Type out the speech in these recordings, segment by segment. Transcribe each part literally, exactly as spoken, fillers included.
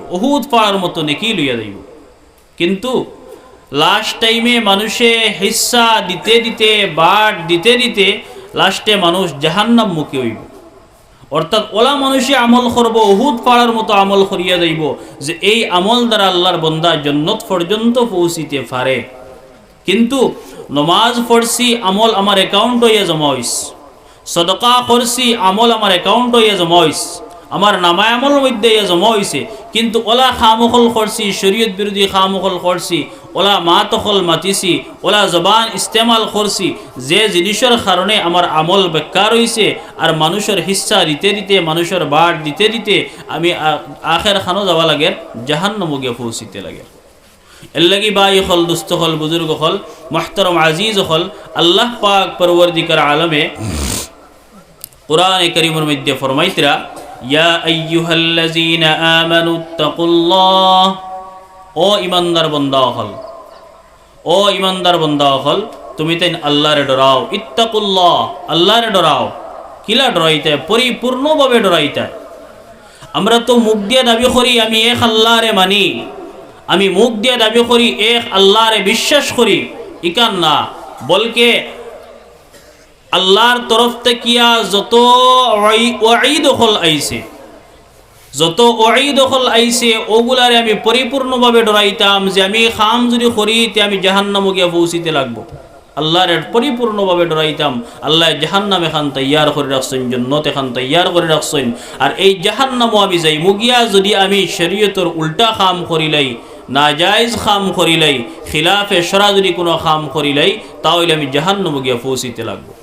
উহুদ পাহাড়র মতো নেকি লইয়া যাইবো। কিন্তু লাস্ট টাইমে মানুষে হিস্সা দিতে দিতে, বাট দিতে দিতে লাস্টে মানুষ জাহান্নামমুখী অইবো। অর্থাৎ ওলা মানুষে আমল করবো, উহুদ পাহাড়র মতো আমল করিয়া যাইবো, যে এই আমল দ্বারা আল্লাহর বন্দা জন্নত পর্যন্ত পৌঁছিতে পারে। কিন্তু নমাজ পড়ছি, আমল আমার অ্যাকাউন্টো ইয়া জমা অইছে, সদকা করছি, আমল আমার অ্যাকাউন্টো ইয়া জমা অইছে, আমার নামায় আমলর মধ্যে ইয়া জমা অইছে, কিন্তু ওলা কাম অকল করছি, শরীয়ত বিরোধী কাম অকল করছি, ওলা মাত অকল মাতিছি, ওলা জবান ইস্তেমাল করছি, যে জিনিসর কারণে আমার আমল বেকার অইছে, আর মানুষর হিস্সা দিতে দিতে, মানুষর বাট দিতে দিতে আমি আ-, আখের খানো যাওয়া লাগের, জাহান্নামো গিয়া পৌঁছিতে লাগের। এরলাগি ভাই অকল, দোস্ত অকল, বুজুর্গ অকল, মুহতারাম আজিজ অকল, আল্লাহ পাক পরওয়ারদিগার আলমে কোরআনে করিমর মধ্যে ফরমাইতরা, "ইয়া আইয়ুহাল্লাযীনা আমানুত্তাকুল্লাহ।" ও ইমানদার বন্দা অকল, ও ইমানদার বন্দা অকল, তুমিতাইন আল্লাহরে ডরাও। ইত্তাকুল্লাহ, আল্লাহরে ডরাও। কিলা ডরাইতায়? পরিপূর্ণভাবে ডরাইতায়। আমরা তো মুখ দিয়া দাবি করি, "আমি এক আল্লাহরে মানি", আমি মুখ দিয়া দাবি করি, "এক আল্লাহরে বিশ্বাস করি", ইখান না, বলকে আল্লাহর তরফ থাকিয়া যত ওয়াই-, ওয়াইদ অকল আইছে, যত ওয়াইদ অকল আইছে, ওগুলারে আমি পরিপূর্ণভাবে ডরাইতাম যে আমি কাম যুদি করি, তে আমি জাহান্নামো গিয়া পৌঁছিতে লাগবো। আল্লাহরে পরিপূর্ণভাবে ডরাইতাম। আল্লায় জাহান্নাম এখান তৈয়ার করি রাখছইন, জন্নত এখান তৈয়ার করি রাখছইন। আর এই জাহান্নামো আমি যাইমু গিয়া যুদি আমি শরীয়তর উল্টা কাম করিলাই, নাজায়েজ কাম করিলাই, খিলাফে শরা যুদি কুনু কাম করিলাই, তা অইলে আমি জাহান্নামো গিয়া পৌঁছিতে লাগবো।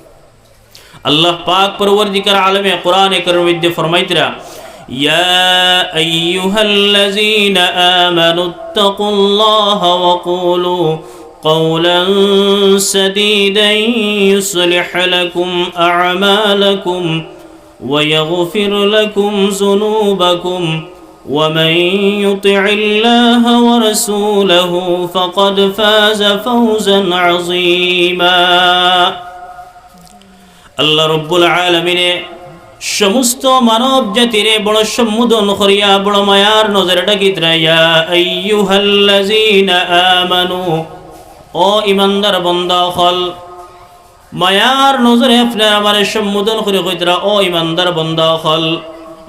আল্লাহ পাক পরওয়ারদিগার আলমে কোরআনে করিমর মধ্যে ফরমাইতরা, "ইয়া আইয়ুহাল্লাযীনা আমানুত্তাকুল্লাহা ওয়া কুলু কাওলান সাদীদা ইউসলিহ লাকুম আ'মালাকুম ওয়া ইয়াগফির লাকুম যুনুবাকুম ওয়া মান ইউতি'ইল্লাহা ওয়া রাসূলাহু ফাকাদ ফাযা ফাওজান আযীমা।" আল্লাহ রব্বুল আলামিনে সমস্ত মানব জাতিরে বড় সম্বোধন করিয়া বড় মায়ার নজরে ডাকিতরা, "ইয়া আইয়ুহাল্লাযীনা আমানু", ও ইমানদার বন্দা অকল। মায়ার নজরে আপনার আমারে সম্বোধন করি কইতরা, "ও ইমানদার বন্দা অকল,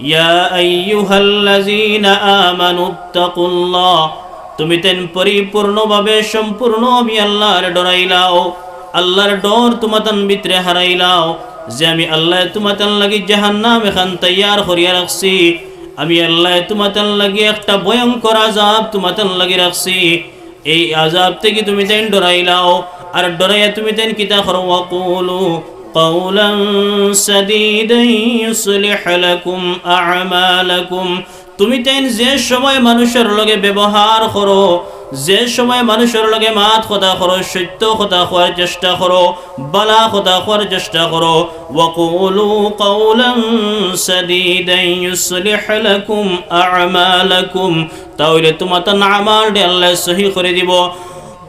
ইয়া আইয়ুহাল্লাযীনা আমানুত্তাকুল্লাহ।" তুমিতাইন পরিপূর্ণভাবে সম্পূর্ণ আমি আল্লাহরে ডরাইলাও, আল্লাহর ডর তুমাতান ভিতরে হারাইলাও, যে আমি আল্লায় তুমাতান লাগি জাহান্নাম এখান তৈয়ার করিয়া রাখছি, আমি আল্লায় তুমাতান লাগি একটা ভয়ঙ্কর আযাব তুমাতান লাগি রাখছি। এই আযাব থাকি তুমিতাইন ডরাইলাও, আর ডরাইয়া তুমিতাইন কিতা করো? ওয়া কুলু কাওলান সাদীদা ইউসলিহ লাকুম আ'মালাকুম। তুমিতাইন যে সময় মানুষর লগে ব্যবহার করো, যে সময় মানুষর লগে মাত কথা করো, সত্য কথা কওয়ার চেষ্টা করো, বালা কথা কওয়ার চেষ্টা করো, ওয়া কুলু কাওলান সাদীদা ইউসলিহ লাকুম আ'মালাকুম, তা অইলে তুমাতান আমলরে আল্লায় সহি করি দিবো।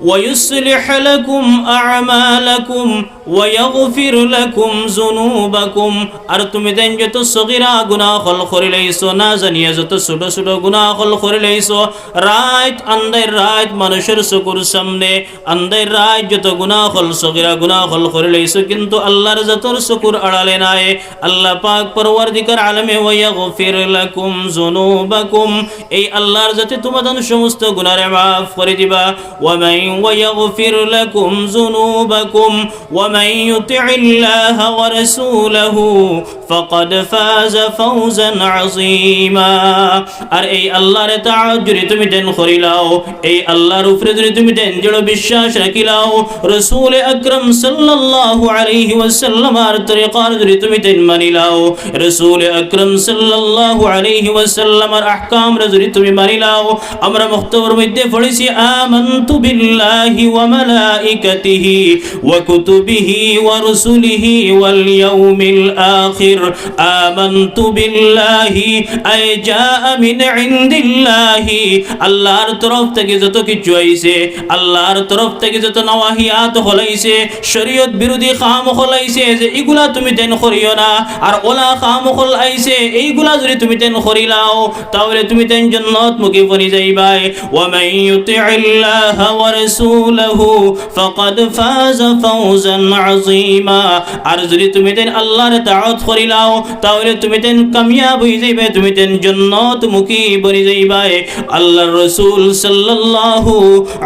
ওয়া ইউসলিহ লাকুম আ'মালাকুম ওয়া ইয়াগফির লাকুম যুনুবাকুম। আর তুমিতাইন যত সগীরা গুনা অকল করিলাইছো, না জানিয়া যত ছোট ছোট গুনা অকল করিলাইছো, রাইত আন্দাইর রাইত মানুষর চকুর সামনে, আন্দাইর রাইত যত গুনা অকল, সগীরা গুনা অকল করিলাইছো, কিন্তু আল্লাহর জাতর চকুর আড়ালে নাই। আল্লাহ পাক পরওয়ারদিগার আলমে ওয়া ইয়াগফির লাকুম যুনুবাকুম, এই আল্লাহর জাতে তুমাতান সমস্ত গুনারে মাফ করি দিবা। ওয়া মান, ওয়া ইয়াগফির লাকুম যুনুবাকুম ওয়া মান ইউতি'ইল্লাহা ওয়া রাসূলাহু ফাকাদ ফাযা ফাওজান আযীমা। আর এই আল্লাহর ইতাআত যুদি তুমিতাইন করিলাও, এই আল্লাহর উপরে যুদি তুমিতাইন দৃঢ় বিশ্বাস রাখিলাও, রাসূল আকরাম সাল্লাল্লাহু আলাইহি ওয়াসাল্লামর তরিকারে যুদি তুমিতাইন মানিলাও, রাসূল আকরাম সাল্লাল্লাহু আলাইহি ওয়াসাল্লামর আহকামরে যুদি তুমি মানিলাও, আমরা মুক্তবর মধ্যে পড়ছি, আমানতু বিল্লাহি الله وملائكته وكتبه ورسله واليوم الآخر آمنت بالله أي جاء من عند الله আল্লাহর তরফ থাকি যত কিছু আইছে, আল্লাহর তরফ থাকি যত নাওয়াহিয়াত অকল আইছে, শরীয়ত বিরোধী কাম অকল আইছে যে ইগুলা তুমি তাইন করিও না, আর অলা কাম অকল আইছে এইগুলা যুদি তুমি তাইন করিলাও, তাইলে তুমি তাইন জন্নতমুখী বনি যাইবায়। ومن يطع الله ورسوله فقد فاز فوزا عظيما আর যুদি তুমি তাইন আল্লাহর তাআত করিলাও, তাইলে তুমি তাইন কামিয়াব অই যাইবায়, তুমি তাইন জন্নতমুখী বনি যাইবায়। আল্লাহর রাসূল সাল্লাল্লাহু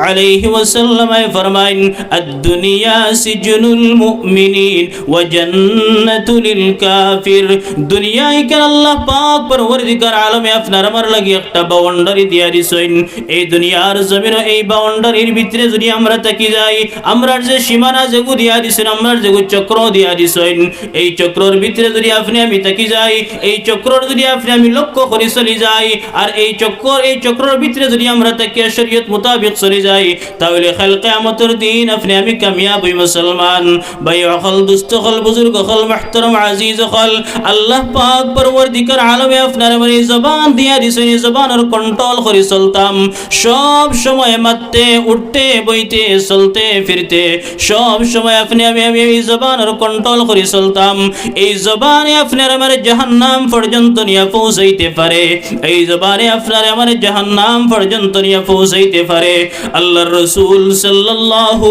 আলাইহি ওয়াসাল্লামে ফরমাইন, الدنيا سجن المؤمنين وجنة للكافر দুনিয়া ইখান আল্লাহ পাক পরওয়ারদিগার আলমে আপনার আমার লাগি একটা বাউন্ডারি দিয়া দিছইন। এই দুনিয়ার জমিনো এই বাউন্ডারির ভিতরে যুদি আমরা থাকি যাই, আমরার যে সীমানা যেগু দিয়া দিছইন, আমরার যেগু চক্র দিয়া দিছইন, এই চক্রর ভিতরে যুদি আপনে আমি থাকি যাই, এই চক্রর যুদি আপনে আমি লক্ষ্য করি চলি যাই, আর এই চক্র, এই চক্রর ভিতরে যুদি আমরা থাকিয়া শরীয়ত মোতাবেক চলি যাই, তাইলে কাইল কিয়ামতর দিন আপনে আমি কামিয়াব অই মুসলমান। ভাই অকল, দুস্ত অকল, বুজুর্গ অকল, মুহতারাম আজিজ অকল, আল্লাহ পাক পরওয়ারদিগার আলমে আপনার আমার এই জবান দিয়া দিছইন, এই জবানর control করি চলতাম। সব সময় মাততে, উঠতে, বইতে, চলতে, ফিরতে, সব সময় আপনে আমি, আমি এই জবানর control করি চলতাম। এই জবানে আপনার আমার জাহান্নাম পর্যন্ত নিয়া পৌঁছাইতে পারে, এই জবানে আপনার আমার জাহান্নাম পর্যন্ত নিয়া পৌঁছাইতে পারে। আল্লাহর রাসূল সাল্লাল্লাহু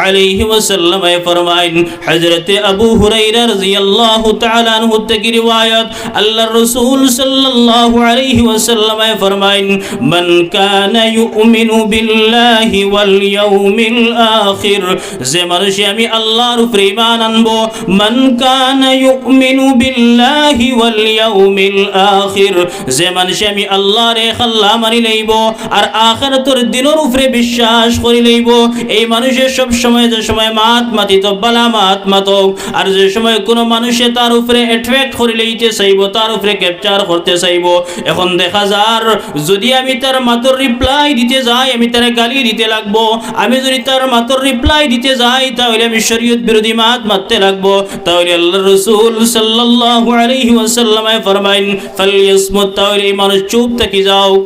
আলাইহি ওয়াসাল্লামে ফরমাইন, হযরতে আবু হুরায়রা রাদিয়াল্লাহু তাআলা আনহু থাকি রিওয়ায়াত, আল্লাহর রাসূল সাল্লাল্লাহু আলাইহি ওয়াসাল্লামে ফরমাইন, من كان يؤمن بالله واليوم الآخر যে মানুষে আমি আল্লাহর উপরে ঈমান আনবো, من كان يؤمن بالله واليوم الآخر যে মানুষে আমি আল্লাহরে খাল্লা মানি লইবো আর আখিরাতর দিনর উপরে বিশ্বাস করি লইবো, এই মানুষে সব সময় যে সময় মাত মাতিতো, বালা মাত মাতউক, আর যে সময় কুনু মানুষে তার উপরে attract করি লইতে চাইবো, তার উপরে capture করতে চাইবো, এখন দেখা যার, যুদি আমি তার মাতর reply দিতে যাই, আমি তারে গালি দিতে লাগবো। আমি যুদি তার মাতর reply দিতে যাই, তাইলে আমি শরীয়ত বিরোধী মাত মাততে লাগবো। তাইলে আল্লাহর রাসূল সাল্লাল্লাহু আলাইহি ওয়াসাল্লামে ফরমাইন, فليصمت, তাইলে এই মানুষ চুপ থাকি যাউক।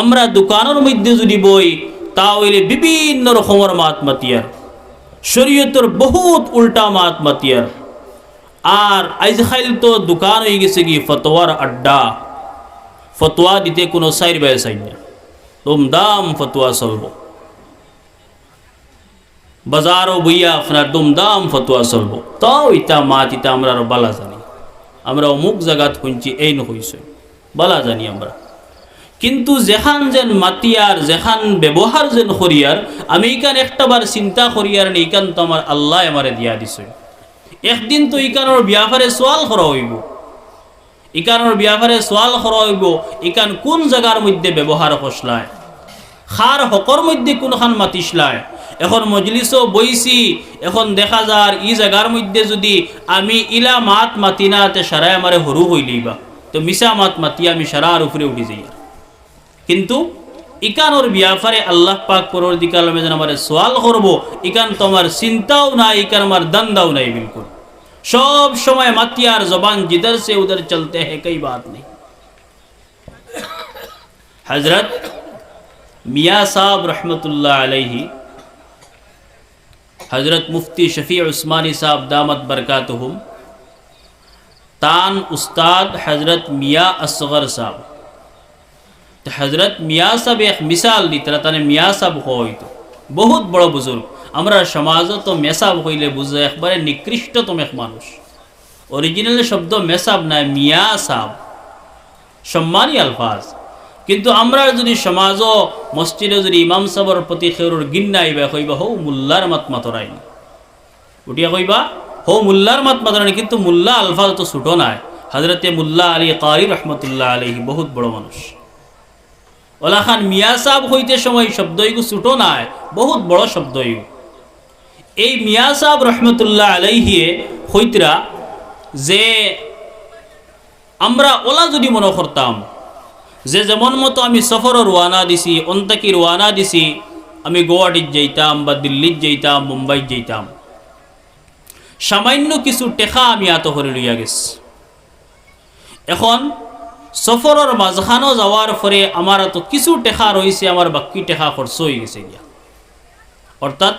আমরা দোকানর মধ্যে যুদি বই, তাইলে বিভিন্ন রকমর মাত মাতিয়ার, শরীয়তর বহুত উল্টা মাত মাতিয়ার। আর আইজ কাইল তো দোকান অই গেছেগি ফতোয়ার আড্ডা। ফতোয়া দিতে কুনু সাইর বায় সাইর না, দুমদাম ফতোয়া চলবো। বাজারো বইয়া আপনার দুমদাম ফতোয়া চলবো। তাও ইতা মাত ইতা আমরা আরো বালা জানি, আমরা অমুক জাগাত হুনছি, এইন কইছে, বালা জানি আমরা। কিন্তু যেখান যেন মাতিয়ার, যেখান ব্যবহার যেন করিয়ার, আমি ইখান একটা বার চিন্তা করিয়ার নি, ইখান তো আমার আল্লায় আমারে দিয়া দিছে। একদিন তো ইখানর ব্যাপারে সওয়াল করা অইবো, ইখানর ব্যাপারে সওয়াল করা অইবো, ইখান কুন জাগার মধ্যে ব্যবহার করছলায়, কার হকর মধ্যে কুনখান মাতিছলায়। এখন মজলিসো বইছি, এখন দেখা যার ই জাগার মধ্যে যুদি আমি ইলা মাত মাতি না, তে সারায় আমারে হুরু কইলিবা, তো মিছা মাত মাতি আমি সারার উপরে উঠি যাই। কিন্তু ইখানর ব্যাপারে আল্লাহ পাক পরওয়ারদিগার আলমে যেন আমারে সওয়াল করবো, ইখান তো আমার চিন্তাও নাই, ইখান আমার ধান্দাও নাই বিলকুল। সব সময় মাতিয়ার, জবান জিধর সে উধর চলতে হ্যায়, কই বাত নেই। হযরত মিয়া সাব রহমতুল্লাহ আলাইহি, হযরত মুফতি শফি উসমানী সাব দামাত বরকাতুহুম, তান উস্তাদ হযরত মিয়া আসগর সাব। তো হযরত মিয়া সাব এক মিসাল দিতরা, তানে মিয়া সাব কওয়া অইতো, বহুত বড় বুজুর্গ। আমরার সমাজো তো মেসাব কইলে বুঝা একবারে নিকৃষ্টতম এক মানুষ। Original শব্দ মেসাব নায়, মিয়া সাব, সম্মানী আলফাজ। কিন্তু আমরার যুদি সমাজো, মসজিদো যুদি ইমাম সাবর প্রতি কেউর ঘিন্না আইবা, কইবা, "হউ মুল্লার মাত মাতরায়নি।" উঠিয়া কইবা, "হউ মুল্লার মাত মাতরায়নি।" কিন্তু মুল্লা আলফাজ তো ছুটো নায়। হযরতে মুল্লা আলী কারি রহমতুল্লাহ আলাইহি বহুত বড় মানুষ। অলাখান মিয়া সাব কইতে সময় শব্দ ইগু ছুটো নায়, বহুত বড় শব্দ ইগু। এই মিয়া সাব রহমতুল্লাহ আলাইহিয়ে কইতরা যে আমরা অলা যুদি মনো করতাম যে যেমন মতো আমি সফরো রওয়ানা দিছি, অন থাকি রওয়ানা দিছি, আমি গুয়াহাটিত যাইতাম বা দিল্লিত যাইতাম, মুম্বাইত যাইতাম, সামান্য কিছু টেকা আমি আতো করি লইয়া গেছি। এখন সফরর মাঝখানো যাওয়ার পরে আমার আতো কিছু টেকা রইছে, আমার বাক্কি টেকা খরচ অইগেছে গিয়া। অর্থাৎ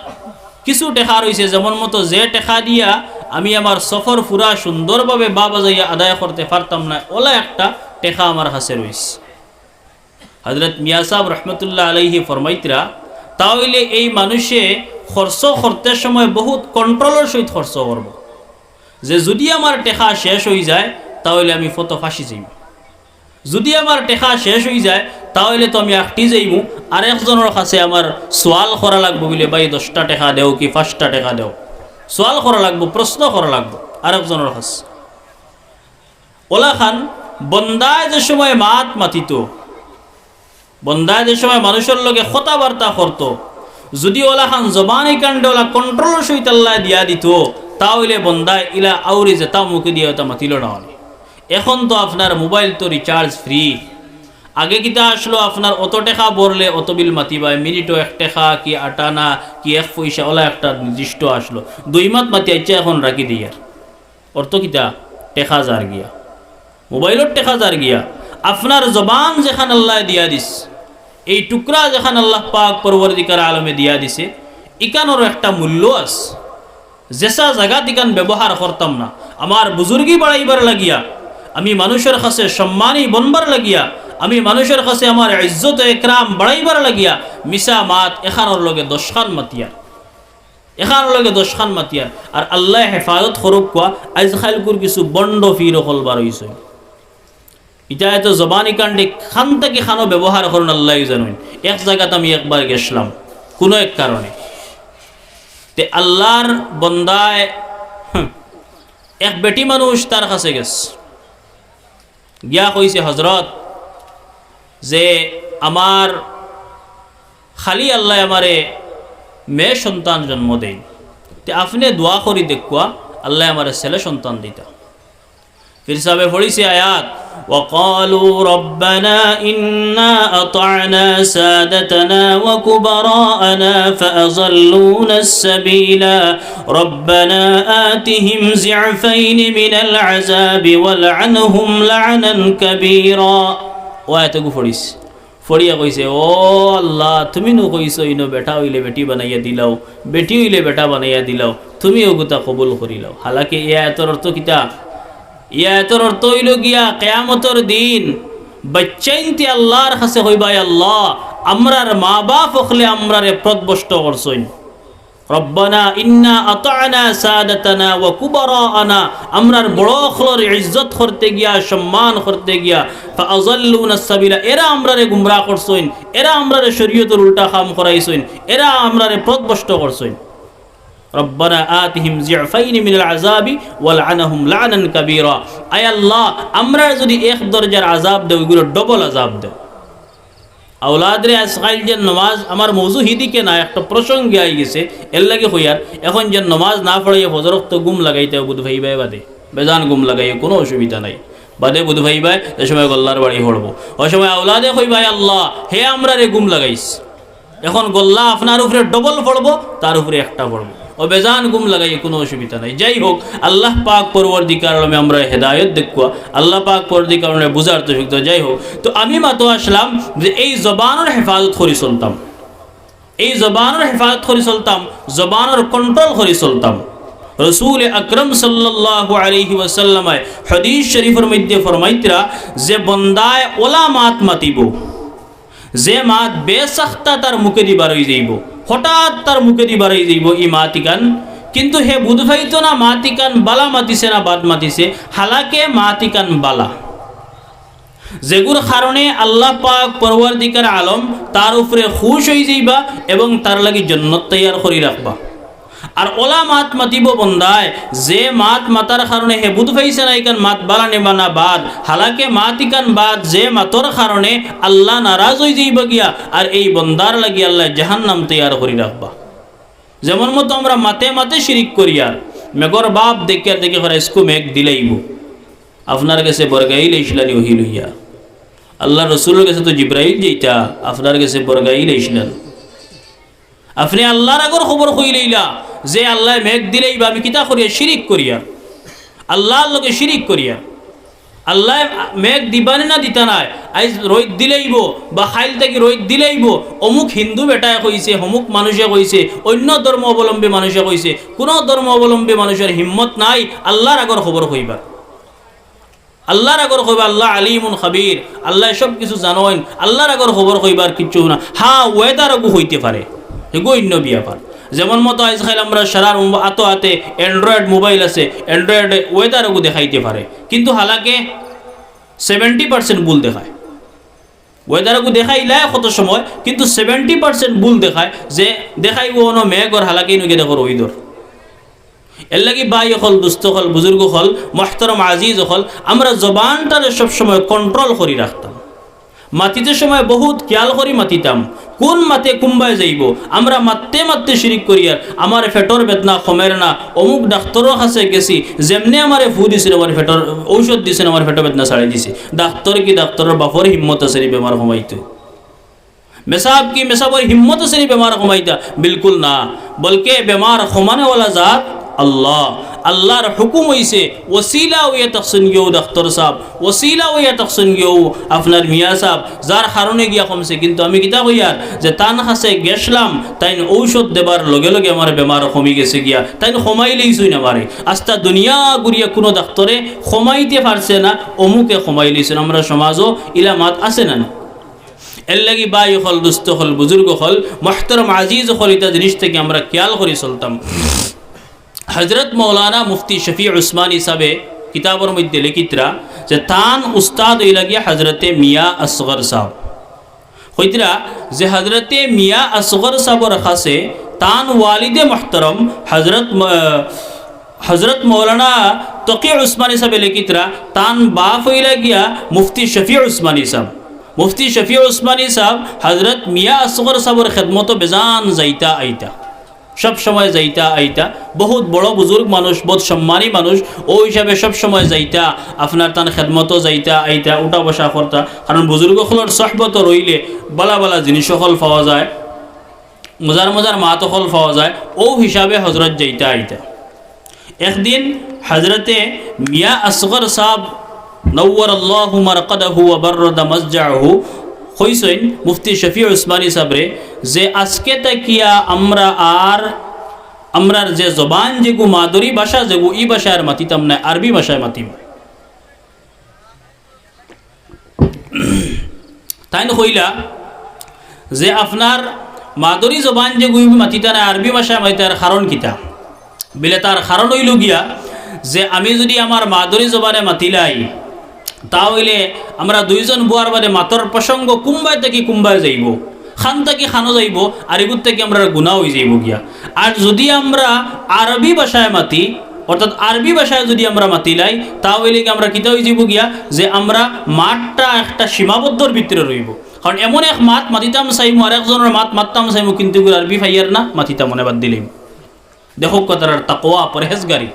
কিছু টেকা রইছে, যেমন মতো যে টেকা দিয়া আমি আমার সফর পুরা সুন্দরভাবে বা বাজাইয়া আদায় করতে পারতাম না, ওলা একটা টেকা আমার কাছে রইছে। হযরত মিয়া সাব রহমতুল্লাহ আলাইহি ফরমাইতরা, তা অইলে এই মানুষে খরচ করতে সময় বহুত কন্ট্রোলর সহিত খরচ করব, যে যুদি আমার টেকা শেষ অইযায়, তা অইলে আমি ফতো ফাঁসি যাইমু। যুদি আমার টেকা শেষ অইযায়, তা অইলে তো আমি আখটি যাইমু। আরেকজনর কাছে আমার সওয়াল করা লাগবো বুলে, "ভাই, দশটা টেকা দেও কি পাঁচটা টেকা দেও?" সওয়াল করা লাগবো, প্রশ্ন করা লাগবো আরেকজনর কাছে। ওলাখান বন্দায় যে সময় মাত মাতিতো, বন্দায় যে সময় মানুষর লগে কথাবার্তা করতো, যুদি ওলাখান জবানি কাণ্ডে ওলা কন্ট্রোলর সহিত আল্লায় দিয়া দিতো, তা অইলে বন্দায় ইলা আউরি যেতা মুখে দিয়া ওতা মাতিলো না অনে। এখন তো আপনার মোবাইল তো রিচার্জ ফ্রি। আগে কিতা আছলো, আপনার অত টেকা ভরলে অত বিল মাতিবায়, মিনিটো এক টেকা কি আটানা কি এক পয়সা, ওলা একটা নির্দিষ্ট আছলো। দুই মাত মাতি আইচ্ছা, এখন রাখি দিয়ার। অর্থ কিতা? টেকা যার গিয়া, মোবাইলর টেকা যার গিয়া। আপনার জবান যেখান আল্লায় দিয়া দিছে, এই টুকরা যেখান আল্লাহ পাক পরওয়ারদিগার আলমে দিয়া দিছে, ইখানরও একটা মূল্য আছে। যেসা জাগাত ইখান ব্যবহার করতাম না, আমার বুজুর্গি বাড়াইবার লাগিয়া, আমি মানুষর কাছে সম্মানী বনবার লাগিয়া, আমি মানুষর কাছে আমার ইজ্জত ও একরাম বাড়াইবার লাগিয়া, মিছা মাত এখানর লগে দশখান মাতিয়ার, এখানর লগে দশখান মাতিয়ার। আর আল্লায় হেফাজত করউক্কা, আইজ কাইলকুর কিছু বন্ড ফির অকল বার অইছে। ইতা এত জবানি কাণ্ডে খান থাকি খানো ব্যবহার করইন, আল্লায় জানইন। এক জাগাত আমি একবার গেছলাম কুনু এক কারণে, তে আল্লার বন্দায়, হুম, এক বেটি মানুষ তার কাছে গেছে, গিয়া কইছে, "হজরত, যে আমার খালি আল্লায় আমারে মেয়ে সন্তান জন্ম দেইন, তে আপনে দোয়া করি দেখউক্কা, আল্লায় আমারে ছেলে সন্তান দিতা।" পীর সাহেবে পড়ছে আয়াত, "وقالوا ربنا إنا أطعنا سادتنا وكبراءنا فأضلونا السبيلا ربنا آتهم ضعفين من العذاب والعنهم لعنا كبيرا।" ও আয়াতগু পড়ছে। পড়িয়া কইছে, "ও আল্লাহ, তুমি নু কইছো ইনো বেটা অইলে বেটি বানাইয়া দিলাও, বেটি অইলে বেটা বানাইয়া দিলাও, তুমি অগুতা কবুল করিলাও।" হালাকে ই আয়াতর অর্থ কিতা? ই আয়াতর অর্থ অইলো গিয়া, কিয়ামতর দিন বাইচ্চাইন্তে আল্লার কাছে কইবা, "আল্লাহ, আমরার মা বাপ অকলে আমরারে পথভ্রষ্ট করছইন।" রব্বানা ইন্না আতা'না সাদাতানা ওয়া কুবারা'আনা, আমরার বড় অকলর ইজ্জত করতে গিয়া, সম্মান করতে গিয়া, ফাআযাল্লুনাস সাবিলা, এরা আমরারে গুমরা করছইন, এরা আমরারে শরীয়তর উল্টা কাম করাইছইন, এরা আমরারে পথভ্রষ্ট করছইন। রব্বানা আতিহিম যিফাইনি মিনাল আযাবি ওয়ালআনহুম লা'নান কাবীরা। আয় আল্লাহ, আমরারে যুদি এক দরজার আযাব দেও, ইগুরে ডবল আযাব দেও। আওলাদরে আজকাইল যে নমাজ, আমার মৌজু হিদিকে না, একটা প্রসঙ্গে আইগেছে, এরলাগি কইয়ার, এখন যে নমাজ না পড়াইয়া ফজর অক্ত ঘুম লাগাইতে বুধ ভাইবায় বাদে, বেজান ঘুম লাগাইয়া কুনু অসুবিধা নাই, বাদে বুধ ভাইবায় যে সময় গল্লার বাড়ি পড়বো, অউ সময় আওলাদে কইবা, "আল্লাহ, হে আমরারে ঘুম লাগাইছ।" এখন গল্লা আপনার উপরে ডবল পড়বো, তার উপরে একটা পড়বো। অউ বেজান ঘুম লাগাইয়া কুনু অসুবিধা নাই। যাই হোক, আল্লাহ পাক পরওয়ারদিগার আলমে আমরারে হেদায়ত দেউক্কা, আল্লাহ পাক পরওয়ারদিগার আলমে বুঝার তৌফিক দেউক্কা। যাই হোক, তো আমি মাতো আছলাম যে এই জবানর হেফাজত করি চলতাম, এই জবানর হেফাজত করি চলতাম, জবানর control করি চলতাম। রসুল আকরাম সাল্লাল্লাহু আলাইহি ওয়াসাল্লামে হাদিস শরিফর মধ্যে ফরমাইতরা যে বন্দায় অলা মাত মাতিবো, যে মাত বেসাখতা তার মুখেদি বারই যাইবো, হঠাৎ তার মুখেদি বারই যাইবো ই মাত ইখান, কিন্তু হে বুঝ পাইতো না মাত ইখান বালা মাতিছে না বাদ মাতিছে, হালাকে মাত ইখান বালা। যেগুর কারণে আল্লাহ পাক পরওয়ারদিগার আলম তার উপরে খুশ অইযাইবা এবং তার লাগি জন্নত তৈয়ার করি রাখবা। আর অলা মাত মাতিবো বন্দায়, যে মাত মাতার কারণে হে বুঝ পাইছে না ইখান মাত বালা নে না বাদ, হালাকে মাত ইখান বাদ, যে মাতর কারণে আল্লাহ নারাজ অইযাইবা গিয়া, আর এই বন্দার লাগি আল্লায় জাহান্নাম তৈয়ার করি রাখবা। যেমন মতো আমরা মাতে মাতে শিরিক করিয়ার, মেঘর বাপ দেখিয়ার দেখি করা ইস্কু মেঘ দিলাইবো, আপনার গেছে বরগাইল আইছলানি ওহি লইয়া, আল্লার রসুলর গেছে তো জিব্রাইল যাইতা, আপনার গেছে বরগাইল আইছলান। আপনে আল্লার আগর খবর কইলাইলা যে আল্লায় মেঘ দিলাইবা, আমি কিতা করিয়ার? শিরিক করিয়ার, আল্লার লগে শিরিক করিয়ার। আল্লায় মেঘ দিবা নি না দিতা নায়, আইজ রইদ দিলাইবো বা কাইল থাকি রইদ দিলাইবো, অমুক হিন্দু বেটায় কইছে, অমুক মানুষে কইছে, অইন্য ধর্ম অবলম্বী মানুষে কইছে। কুনু ধর্ম অবলম্বী মানুষর হিম্মত নাই আল্লার আগর খবর কইবার। আল্লার আগর কইবা, আল্লাহ আলিমুন খাবির, আল্লায় সব কিছু জানইন, আল্লার আগর খবর কইবার কিচ্ছু না। হ্যাঁ, weather অগু অইতে পারে, এগু অইন্য ব্যাপার। যেমন মতো আইজ কাইল আমরা সারার উম-, আতো আতে Android mobile আছে, Android weather অগু দেখাইতে পারে, কিন্তু হালাকে seventy percent ভুল দেখায়। Weather অগু দেখাইলায় কত সময়, কিন্তু seventy percent ভুল দেখায়, যে দেখাইবো অনো মেঘর, হালাকে ইনো গিয়া দেখো রইদর। এরলাগি ভাই অকল, দুস্ত অকল, বুজুর্গ অকল, মোহতরম আজিজ অকল, আমরা জবানটারে সবসময় control করি রাখতাম। মাতিতে সময় বহুত খেয়াল করি মাতিতাম, কুন মাতে কুম্বায় যাইবো। আমরা মাততে মাততে শিরিক করিয়ার, আমার পেটর বেদনা কমের না, অমুক ডাক্তরর কাছে গেছি, যেমনে আমারে ফু দিছইন, আমার পেটর ঔষধ দিছইন, আমার পেটর বেদনা ছাড়ি দিছে। ডাক্তর কি ডাক্তরর বাপর হিম্মত আছে নি বেমার কমাইতো? মেসাব কি মেসাবর হিম্মত আছে নি বেমার কমাইতা? বিলকুল না। বলকে বেমার কমানেওয়ালা জাত আল্লাহ। আল্লার হুকুম অইছে, ওসিলা অইয়া থাকছইন গিয়াউ ডাক্তর সাব, ওসিলা অইয়া থাকছইন গিয়াউ আপনার মিয়া সাব, যার কারণে গিয়া কমছে। কিন্তু আমি কিতা কইয়ার, যে তান কাছে গেছলাম, তাইন ঔষধ দেবার লগে লগে আমার বেমার কমি গেছে গিয়া, তাইন কমাইলাইছইন আমারে। আস্তা দুনিয়া ঘুরিয়া কুনু ডাক্তরে কমাইতে পারছে না, অমুকে কমাইলাইছইন। আমরা সমাজো ইলা মাত আছে না নি? এরলাগি ভাই অকল, দুস্ত অকল, বুজুর্গ অকল, মোহতরম আজিজ অকল, ইতা জিনিস থাকি আমরা খেয়াল করি চলতাম। হজরত মৌলানা মুফতি শফি উসমানী সাবে কিতাবর মধ্যে লেখিতরা যে তান উস্তাদ অইলা গিয়া হজরতে মিয়া আসগর সাব। কইতরা যে হজরতে মিয়া আসগর সাবর কাছে তান ওয়ালিদে মোহতরম হজরত ম-, হজরত মৌলানা তকি উসমানী সাবে লেখিতরা, তান বাপ অইলা গিয়া মুফতি শফি উসমানী সাব। মুফতি শফি উসমানী সাব হজরত মিয়া আসগর সাবর খেদমতো বেজান যাইতা আইতা, সব সময় যাইতা আইতা। বহুত বড় বুজুর্গ মানুষ, বহুত সম্মানী মানুষ, অউ হিসাবে সব সময় যাইতা, আপনার তান খেদমতো যাইতা আইতা, উঠা বসা করতা। কারণ বুজুর্গ অকলর সহবতো রইলে বালা বালা জিনিস অকল পাওয়া যায়, মজার মজার মাত অকল পাওয়া যায়, অউ হিসাবে হজরত যাইতা আইতা। একদিন হজরতে মিয়া আসগর সাব, নওয়ারাল্লাহু মারকাদাহু ওয়া বাররাদা মাজজাহু, কইছইন মুফতি শফি উসমানী সাবরে যে আজকে থাকিয়া আমরা আর, আমরার যে জবান যেগু, মাদরি ভাষা যেগু, ই ভাষায় আর মাতিতাম নায়, আরবি ভাষায় মাতিমু। তাইন কইলা যে আপনার মাদরি জবান যেগু মাতিতা নায়, আরবি ভাষায় মাতিতার কারণ কিতা? বিলে তার কারণ অইলো গিয়া যে আমি যুদি আমার মাদরি জবানে মাতিলাই, তা অইলে আমরা দুইজন বওয়ার বাদে মাতর প্রসঙ্গ কুম্বায় থাকি কুম্বায় যাইবো, খান থাকি খানো যাইবো, আর ইগুর থাকি আমরার গুনা অইযাইবো গিয়া। আর যুদি আমরা আরবি ভাষায় মাতি, অর্থাৎ আরবি ভাষায় যুদি আমরা মাতিলাই, তা অইলে কি আমরা কিতা অইযাইবো গিয়া যে আমরা মাতটা একটা সীমাবদ্ধর ভিতরে রইবো। কারণ এমন এক মাত মাতিতাম চাইমু, আর একজনর মাত মাততাম চাইমু, কিন্তু ইগুর আরবি পাইয়ার না, মাতিতাম মনে বাদ দিলাইমু। দেখউক্কা তারার তাকওয়া, পরহেজগারি,